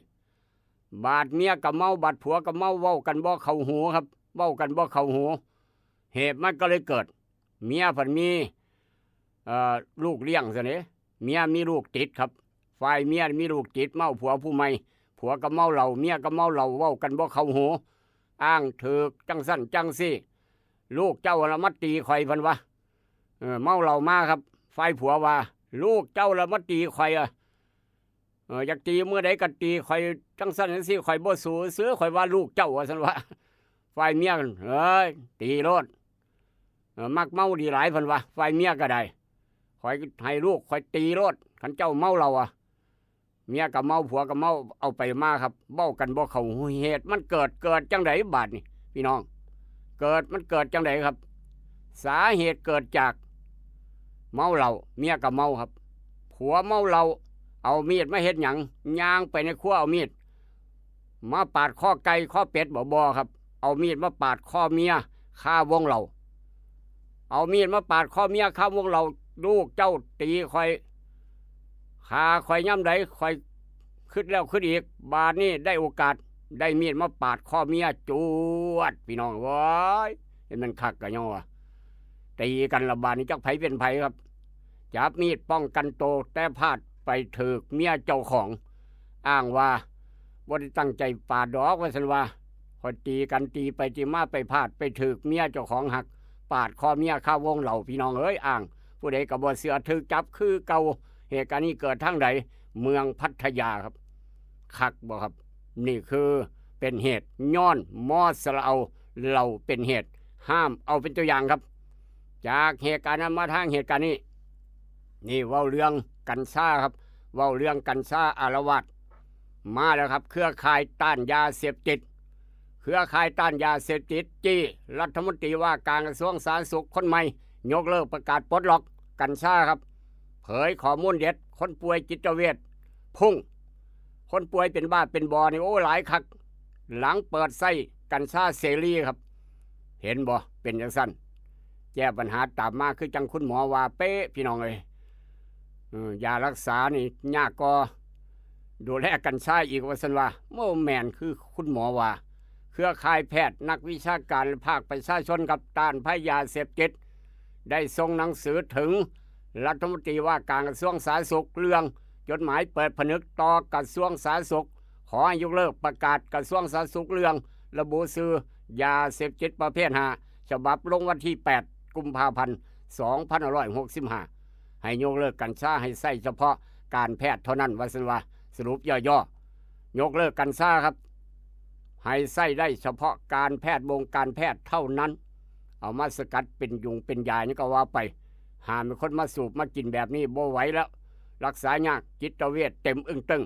บาดเมียก็เมา บาดผัวก็เมา เว้ากันบ่เข้าหูครับ เว้ากันบ่เข้าหู เหตุมันก็เลยเกิด เมียผัดมี เอ่อ ลูกเลี้ยงซะเด้ เมียมีลูกติดครับ ฝ่ายเมียมีลูกติด เมาผัวผู้ใหม่ ผัวก็เมาเหล้า เมียก็เมาเหล้า เว้ากันบ่เข้าหู อ้างถืกจังซั่นจังซี่ ลูกเจ้าละมาตีข่อย เพิ่นว่า เออ เมาเหล้ามาครับ ฝ่ายผัวว่า ลูกเจ้าละมาตีข่อยอะ เออ อยากตีมื้อใดก็ตี ข่อยจังซั่นจังซี่ ข่อยบ่สู้ซื่อ ข่อยว่าลูกเจ้า ว่าซั่นว่า ฝ่ายเมีย เอ้ย ตีโลด เออ มักเมาดีหลาย เพิ่นว่า ฝ่ายเมียก็ได้ ข่อยให้ลูกข่อยตีโลด คันเจ้าเมาเหล้าอะ เมียก็เมา ผัวก็เมา เอาไปมาครับ เว้ากันบ่เข้าหู เหตุมันเกิด เกิดจังใดบาดนี้ พี่น้อง เกิด มันเกิดจังใดครับ สาเหตุเกิดจาก เมาเหล้า เมียก็เมาครับ ผัวเมาเหล้า เอามีดมาเฮ็ดหยัง ย่างไปในครัว เอามีดมาปาดคอไก่ คอเป็ด บ่ บ่ครับ เอามีดมาปาดคอเมีย คาวงเหล้า เอามีดมาปาดคอเมีย คาวงเหล้า ลูกเจ้าตีข่อย ฆ่าข่อยยามใด ข่อยคิดแล้วคิดอีก บาดนี้ได้โอกาส ได้มีดมาปาดคอเมีย จวด พี่น้องเอ้ย เห็นมันคักกะย่อว่า ตีกันละบาดนี้ จักไผเป็นไผครับ จับมีดป้องกันโต แต่พลาดไปถืกเมียเจ้าของ อ้างว่าบ่ได้ตั้งใจปาดดอก ว่าซั่นว่า ข่อยตีกัน ตีไปตีมา ไปพลาดไปถืกเมียเจ้าของหัก ปาดคอเมียคาวงเหล้า พี่น้องเอ้ย อ้าง ผู้ใดก็บ่เชื่อ ถืกจับคือเก่า เหตุการณ์นี้เกิดทางใด เมืองพัทยาครับ คักบ่ครับ นี่คือเป็นเหตุ ย้อน มอ สระเอา เหล้าเป็นเหตุ ห้ามเอาเป็นตัวอย่างครับ จากเหตุการณ์นั้นมาทางเหตุการณ์นี้ นี่เว้าเรื่องกัญชาครับ เว้าเรื่องกัญชาอาละวาด มาแล้วครับ เครือข่ายต้านยาเสพติด เครือข่ายต้านยาเสพติด จี้รัฐมนตรีว่าการกระทรวงสาธารณสุขคนใหม่ ยกเลิกประกาศปลดล็อกกัญชาครับ เผยข้อมูลเด็ด คนป่วยจิตเวชพุ่ง คนป่วยเป็นบ้าเป็นบอนี่ โอ้ หลายคัก หลังเปิดใช้กัญชาเสรีครับ เห็นบ่ เป็นจังซั่น แก้ปัญหาตามมาคือจังคุณหมอว่าเป๊ะ พี่น้องเอ้ย เออ ยารักษานี่ยากกว่าดูแลกัญชาอีก ว่าซั่นว่า บ่แม่น คือคุณหมอว่า เครือข่ายแพทย์ นักวิชาการ และภาคประชาชนครับ ต้านภัยยาเสพติด ได้ส่งหนังสือถึงรัฐมนตรีว่าการกระทรวงสาธารณสุข เรื่องจดหมายเปิดผนึกต่อกระทรวงสาธารณสุข ขอให้ยกเลิกประกาศกระทรวงสาธารณสุข เรื่องระบุชื่อยาเสพติดประเภทห้า ฉบับลงวันที่แปดกุมภาพันธ์สองพันห้าร้อยหกสิบห้า ให้ยกเลิกกัญชา ให้ใช้เฉพาะการแพทย์เท่านั้น ว่าซั่นว่า สรุปย่อๆ ยกเลิกกัญชาครับ ให้ใช้ได้เฉพาะการแพทย์ วงการแพทย์เท่านั้น เอามาสกัดเป็นยุงเป็นยานี่ก็ว่าไป ห้ามให้คนมาสูบมากินแบบนี้ บ่ไหวแล้ว รักษายาก จิตเวชเต็มอึ้งตึง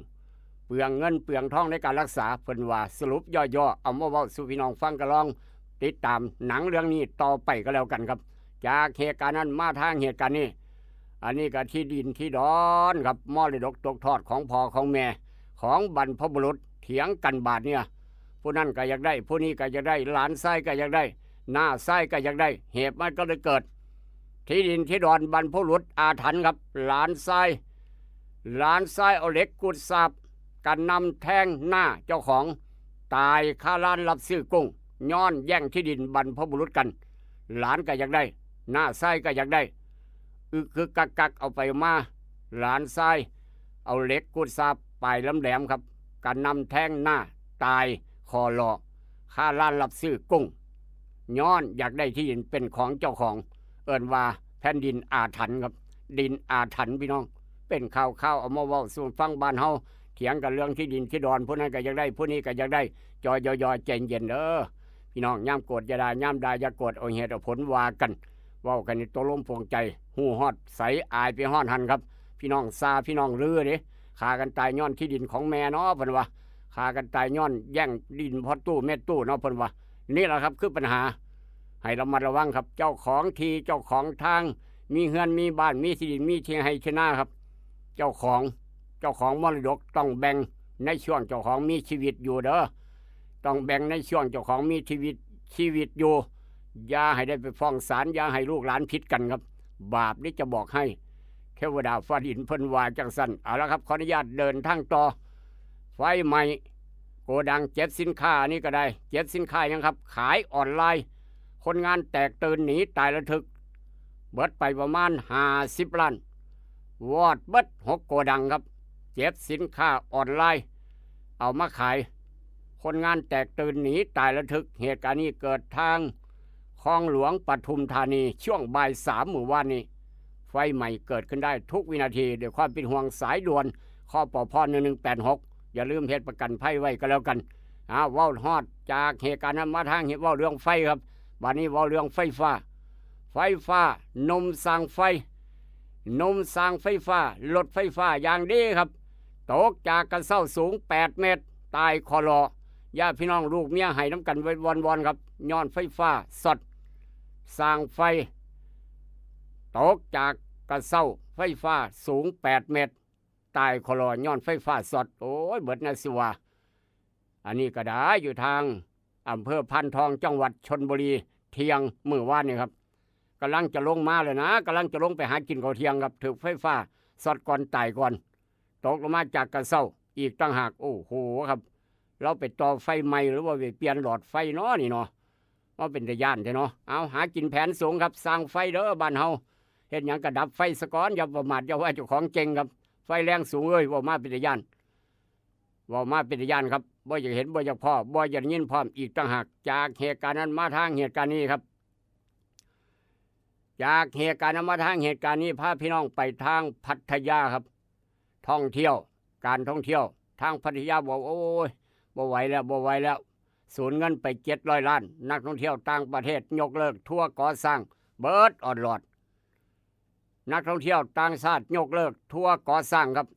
เปลืองเงินเปลืองทองในการรักษา เพิ่นว่า สรุปย่อๆ เอามาเว้าสู่พี่น้องฟัง ก็ลองติดตามหนังเรื่องนี้ต่อไปก็แล้วกันครับ จากเหตุการณ์นั้นมาทางเหตุการณ์นี้ อันนี้ก็ที่ดินที่ดอนครับ มรดกตกทอดของพ่อของแม่ ของบรรพบุรุษ เถียงกันบาดเนี่ย ผู้นั้นก็อยากได้ ผู้นี้ก็อยากได้ หลานชายก็อยากได้ น้าชายก็อยากได้ เหตุมันก็เลยเกิด ที่ดินที่ดอนบรรพบุรุษอาถรรพ์ครับ หลานชาย หลานชายเอาเหล็กขูดสาบกระหน่ำแทงน้าเจ้าของ ตายคาลานรับซื้อกุ้ง ย้อนแย่งที่ดินบรรพบุรุษกัน หลานก็อยากได้ น้าชายก็อยากได้ อึกคึกกักกักเอาไปมา หลานชายเอาเหล็กขูดสาบปลายแหลมๆครับ กระหน่ำแทงน้า ตายคอลอ คาลานรับซื้อกุ้ง ย้อนอยากได้ที่ดินเป็นของเจ้าของ เอิ้นว่าแผ่นดินอาถรรพ์ครับ ดินอาถรรพ์พี่น้อง เป็นข่าวๆ เอามาเว้าสู่ฟัง บ้านเฮาเถียงกันเรื่องที่ดินที่ดอน ผู้นั้นก็อยากได้ ผู้นี้ก็อยากได้ จอยๆ ใจเย็นเด้อพี่น้อง ยามโกรธอย่าด่า ยามด่าอย่าโกรธ เอาเหตุเอาผลว่ากัน เว้ากันนี่ตกลงปลงใจ ฮู้ฮอดไสอายไปฮอดหั่นครับ พี่น้องซาพี่น้องลือเด้ ฆ่ากันตายย้อนที่ดินของแม่เนาะ เพิ่นว่า ฆ่ากันตายย้อนแย่งดินพ่อตู้แม่ตู้เนาะ เพิ่นว่า นี่แหละครับคือปัญหา ให้ระมัดระวังครับ เจ้าของที่เจ้าของทาง มีเฮือนมีบ้าน มีที่ดิน มีที่ไฮ่ที่นาครับ เจ้าของ เจ้าของมรดกต้องแบ่งในช่วงเจ้าของมีชีวิตอยู่เด้อ ต้องแบ่งในช่วงเจ้าของมีชีวิต ชีวิตอยู่ อย่าให้ได้ไปฟ้องศาล อย่าให้ลูกหลานผิดกันครับ บาปนี่จะบอกให้ เทวดาฟ้าดินเพิ่นว่าจังซั่น เอาละครับ ขออนุญาตเดินทางต่อ ไฟไหม้โกดังเก็บสินค้า อันนี้ก็ได้ เก็บสินค้าหยังครับ ขายออนไลน์ คนงานแตกตื่นหนีตายระทึก เบิดไปประมาณห้าสิบล้าน วอดเบิดหกโกดังครับ เก็บสินค้าออนไลน์ เอามาขาย คนงานแตกตื่นหนีตายระทึก เหตุการณ์นี้เกิดทางคลองหลวงปทุมธานี ช่วงบ่ายสามมื้อวานนี้ ไฟไหม้เกิดขึ้นได้ทุกวินาที ด้วยความเป็นห่วงสายด่วน คปภ หนึ่งหนึ่งแปดหก อย่าลืมเฮ็ดประกันภัยไว้ก็แล้วกัน อ้าว เว้าฮอดจากเหตุการณ์นั้นมาทางเหตุ เว้าเรื่องไฟครับ บัดนี้เว้าเรื่องไฟฟ้า ไฟฟ้า หนุ่มช่างไฟ หนุ่มช่างไฟฟ้า รถไฟฟ้าอย่างดีครับ ตกจากกระเซ้าสูงแปดเมตร ตายคอลอ ญาติพี่น้องลูกเมียไห้นำกันวอนๆครับ ย้อนไฟฟ้าช็อต ช่างไฟ ตกจากกระเซ้าไฟฟ้าสูงแปดเมตร ตายคอลอ ย้อนไฟฟ้าช็อต โอ้ย เบิดแนวสิว่า อันนี้ก็ได้ อยู่ทางอำเภอพานทอง จังหวัดชลบุรี เที่ยงมื้อวานนี่ครับ กำลังจะลงมาเลยนะ กำลังจะลงไปหากินข้าวเที่ยงครับ ถูกไฟฟ้าช็อตก่อน ตายก่อน ตกลงมาจากกระเซ้าอีกต่างหาก โอ้โหครับ เราไปต่อไฟใหม่หรือว่าไปเปลี่ยนหลอดไฟเนาะนี่เนาะ ว่าเป็นตาย้านแท้เนาะ เอา หากินแผนสูงครับ ช่างไฟเด้อบ้านเฮา เฮ็ดหยังก็ดับไฟซะก่อน อย่าประมาท อย่าว่าเจ้าของเก่งครับ ไฟแรงสูงเอ้ย เว้ามาเป็นตาย้าน เว้ามาเป็นตาย้านครับ บ่อยากเห็น บ่อยากพ้อ บ่อยากได้ยินพร้อมอีกต่างหาก จากเหตุการณ์นั้นมาทางเหตุการณ์นี้ครับ จากเหตุการณ์นั้นมาทางเหตุการณ์นี้ พาพี่น้องไปทางพัทยาครับ ท่องเที่ยว การท่องเที่ยว ทางพัทยาบอก โอ้ย บ่ไหวแล้ว บ่ไหวแล้ว สูญเงินไปเจ็ดร้อยล้าน นักท่องเที่ยวต่างประเทศยกเลิกทัวร์ก่อสร้าง เบิดออดหลอด นักท่องเที่ยวต่างชาติยกเลิกทัวร์ก่อสร้างครับ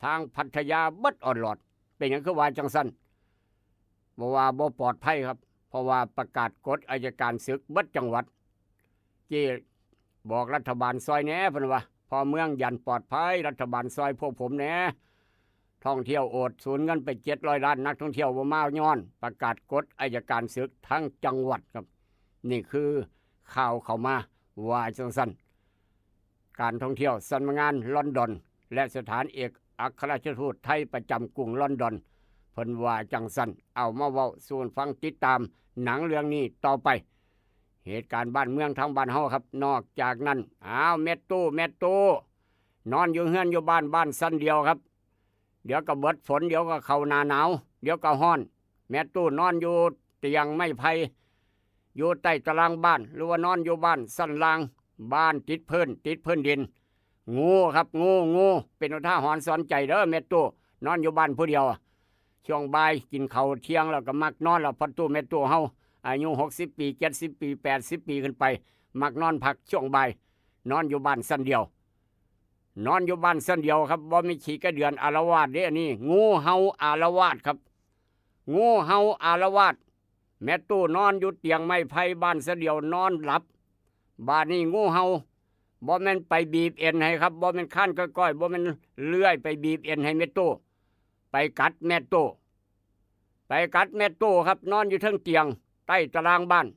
ทางพัทยาเบิดออดหลอด เป็นหยังคือว่าจังซั่น บ่ว่าบ่ปลอดภัยครับ เพราะว่าประกาศกฎอัยการศึกเบิดจังหวัด เจ้บอกรัฐบาลซอยแหน่ เพิ่นว่า พอเมืองย่านปลอดภัย รัฐบาลซอยพวกผมแหน่ ท่องเที่ยวโอด สูญเงินไปเจ็ดร้อยล้าน นักท่องเที่ยวบ่มาย้อน ประกาศกฎอัยการศึกทั้งจังหวัดครับ นี่คือข่าวเข้ามาว่าจังซั่น การท่องเที่ยว สำนักงานลอนดอน และสถานเอกอัครราชทูตไทยประจำกรุงลอนดอน เพิ่นว่าจังซั่น เอามาเว้าสู่ฟัง ติดตามหนังเรื่องนี้ต่อไป เหตุการณ์บ้านเมืองทางบ้านเฮาครับ นอกจากนั้น อ้าว แม่ตู้ แม่ตู้ นอนอยู่เฮือนอยู่บ้าน บ้านชั้นเดียวครับ เดี๋ยวก็เบิดฝน เดี๋ยวก็เข้าหน้าหนาว เดี๋ยวก็ร้อน แม่ตู้นอนอยู่เตียงไม้ไผ่ อยู่ใต้ตารางบ้าน หรือว่านอนอยู่บ้านชั้นล่าง บ้านติดพื้น ติดพื้นดิน งูครับ งู งู เป็นอุทาหรณ์สอนใจเด้อแม่ตู้ นอนอยู่บ้านผู้เดียว ช่วงบ่ายกินข้าวเที่ยงแล้วก็มักนอนแล้ว พ่อตู้แม่ตู้เฮา อายุหกสิบปี เจ็ดสิบปี แปดสิบปีขึ้นไป มักนอนพักช่วงบ่าย นอนอยู่บ้านชั้นเดียว นอนอยู่บ้านซั่นเดียวครับ บ่มีขี้กระเดือนอาละวาดเด้ อันนี้ งูเห่าอาละวาดครับ งูเห่าอาละวาด แม่ตู้นอนอยู่เตียงไม้ไผ่บ้านซั่นเดียว นอนหลับ บาดนี้งูเห่า บ่แม่นไปบีบเอ็นให้ครับ บ่แม่นคานก้อยๆ บ่แม่นเลื่อยไปบีบเอ็นให้แม่ตู้ ไปกัดแม่ตู้ ไปกัดแม่ตู้ครับ นอนอยู่เทิงเตียง ใต้ตารางบ้าน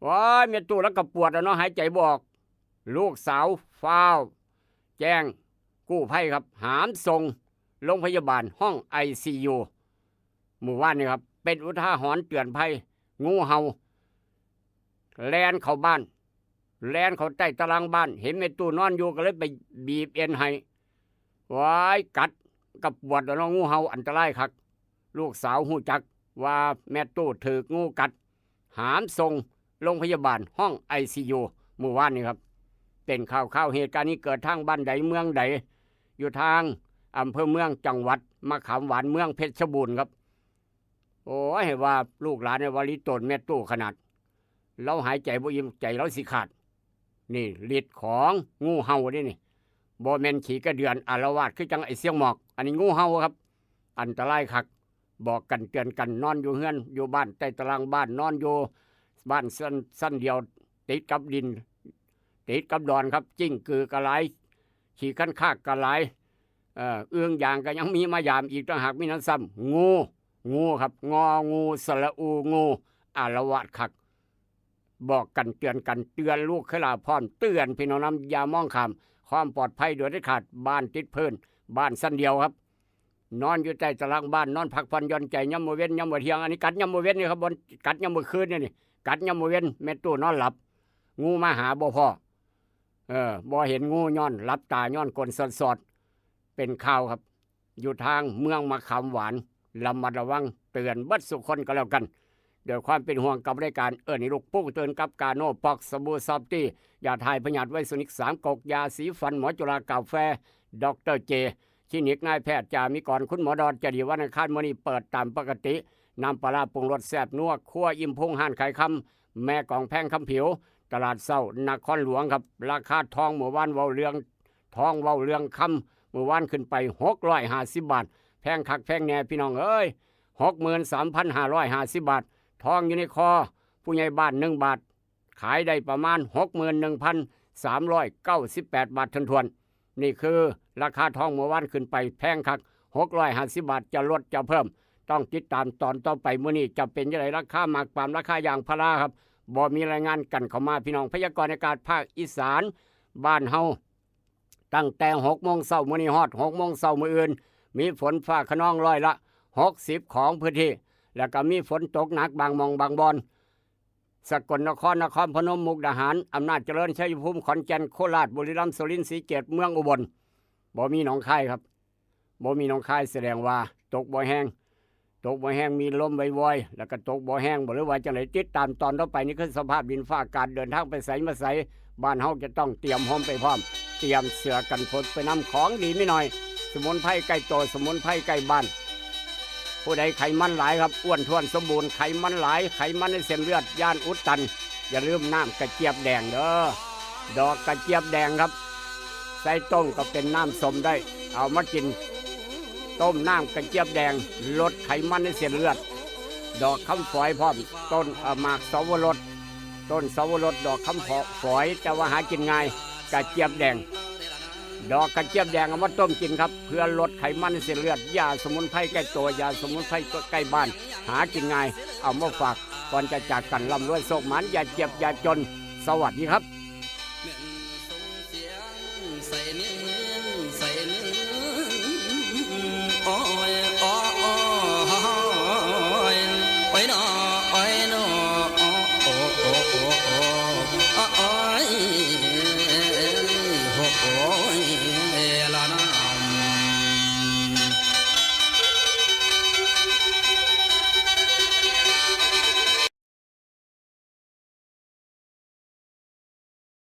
โอ้ย แม่ตู้แล้วก็ปวดแล้วเนาะ หายใจบ่ออก ลูกสาวฟ้าวแจ้งกู้ภัยครับ หามส่งโรงพยาบาล ห้องไอซียู มื้อวานนี้ครับ เป็นอุทาหรณ์เตือนภัย งูเห่า แล่นเข้าบ้าน แล่นเข้าใต้ตารางบ้าน เห็นแม่ตู้นอนอยู่ก็เลยไปบีบเอ็นให้ ว้าย กัด ก็ปวดแล้วเนาะ งูเห่าอันตรายคัก ลูกสาวฮู้จักว่าแม่ตู้ถูกงูกัด หามส่งโรงพยาบาล ห้องไอซียู มื้อวานนี้ครับ เป็นข่าว ข่าวเหตุการณ์นี้เกิดทางบ้านใดเมืองใด อยู่ทางอำเภอเมือง จังหวัดมะขามหวาน เมืองเพชรบูรณ์ครับ โอ้ย ให้ว่าลูกหลานเนี่ยว่าลิตนแม่ตู้ขนาด เราหายใจบ่อิ่ม ใจเราสิขาด นี่ฤทธิ์ของงูเห่าเด้นี่ บ่แม่นขี้กระเดือนอาละวาดคือจังไอ้เสียงหมอก อันนี้งูเห่าครับ อันตรายคัก บอกกันเตือนกัน นอนอยู่เฮือนอยู่บ้าน ใต้ตารางบ้าน นอนอยู่บ้านซั่น ซั่นเดียว ติดกับดิน ติดกับดอนครับ จิ้งกือก็หลาย ขี้คันคากก็หลาย เอ่อ อึ่งยางก็ยังมีมายามอีกต่างหาก มีนั้นซ้ำ งู งูครับ งองู สระอู งู อาละวาดคัก บอกกันเตือนกัน เตือนลูกเคยหลาพร้อม เตือนพี่น้องนำ อย่ามองข้าม ความปลอดภัยโดยเด็ดขาด บ้านติดพื้น บ้านซั่นเดียวครับ นอนอยู่ใต้ตารางบ้าน นอนพักผ่อนหย่อนใจยามมื้อเว็นยามมื้อเที่ยง อันนี้กัดยามมื้อเว็นนี่ครับ บ่กัดยามมื้อคืนนี่นี่ กัดยามมื้อเว็น แม่ตู้นอนหลับ งูมาหาบ่พ้อ เออ บ่เห็นงูย้อนหลับตา ย้อนก้นสอดๆ เป็นข่าวครับ อยู่ทางเมืองมะขามหวาน ระมัดระวัง เตือนเบิดสุคนก็แล้วกัน ด้วยความเป็นห่วงกับรายการเอิ้นให้ลูกปลุกตื่นกับกาโน่ ปอกสบู่ซอฟตี้ ยาถ่ายพยาธิไวโซนิกสามก๊ก ยาสีฟันหมอจุฬากาแฟ ด็อกเตอร์เจ คลินิกนายแพทย์จามิกร คุณหมอดอน จะดีวันอังคาร มื้อนี้เปิดตามปกติ น้ำปลาร้าปรุงรสแซ่บนัว ครัวอิ่มพุง ร้านขายคำ แม่กองแพงคำผิว ตลาดเช้านครหลวงครับ ราคาทองมื้อวานเว้าเรื่อง ทองเว้าเรื่องคำ มื้อวานขึ้นไปหกร้อยห้าสิบบาท แพงคักแพงแน่พี่น้องเอ้ย หกหมื่นสามพันห้าร้อยห้าสิบบาท ทองอยู่ในคอผู้ใหญ่บ้านหนึ่งบาท ขายได้ประมาณหกหมื่นหนึ่งพันสามร้อยเก้าสิบแปดบาทถ้วนๆ นี่คือราคาทองมื้อวานขึ้นไปแพงคัก หกร้อยห้าสิบบาท จะลดจะเพิ่ม ต้องติดตามตอนต่อไป มื้อนี้จะเป็นจั่งใด ราคาหมากปาล์ม ราคายางพาราครับ บ่มีรายงานกันเข้ามา พี่น้อง พยากรณ์อากาศภาคอีสานบ้านเฮา ตั้งแต่หกโมงเช้ามื้อนี้ฮอดหกโมงเช้ามื้ออื่น มีฝนฟ้าคะนองร้อยละหกสิบของพื้นที่ แล้วก็มีฝนตกหนักบางหม่องบางบ่อน สกลนคร นครพนม มุกดาหาร อำนาจเจริญ ชัยภูมิ ขอนแก่น โคราช บุรีรัมย์ สุรินทร์ ศรีเกต เมืองอุบล บ่มีหนองคายครับ บ่มีหนองคาย แสดงว่าตกบ่แฮง ตกบ่แฮง มีลมวอยๆ แล้วก็ตกบ่แฮงบ่ หรือว่าจั่งใด ติดตามตอนต่อไป นี่คือสภาพดินฟ้าอากาศ เดินทางไปไสมาไส บ้านเฮาจะต้องเตรียมร่มไปพร้อม เตรียมเสื้อกันฝนไปนำ ของดีมีหน่อย สมุนไพรใกล้ตัว สมุนไพรใกล้บ้าน ผู้ใดไขมันหลายครับ อ้วนท้วนสมบูรณ์ ไขมันหลาย ไขมันในเส้นเลือด ย้านอุดตัน อย่าลืมน้ำกระเจี๊ยบแดงเด้อ ดอกกระเจี๊ยบแดงครับ ใส่ต้มก็เป็นน้ำส้มได้ เอามากิน ต้มน้ำกระเจี๊ยบแดง ลดไขมันในเส้นเลือด ดอกคำฝอยพร้อม ต้น เอ่อ หมากเสาวรส ต้นเสาวรส ดอกคำฝอย แต่ว่าหากินง่าย กระเจี๊ยบแดง ดอกกระเจี๊ยบแดงเอามาต้มกินครับ เพื่อลดไขมันในเส้นเลือด ยาสมุนไพรใกล้ตัว ยาสมุนไพรใกล้บ้าน หากินง่าย เอามาฝาก ก่อนจะจากกัน ร่ำรวยโชคหมาน อย่าเจ็บอย่าจน สวัสดีครับ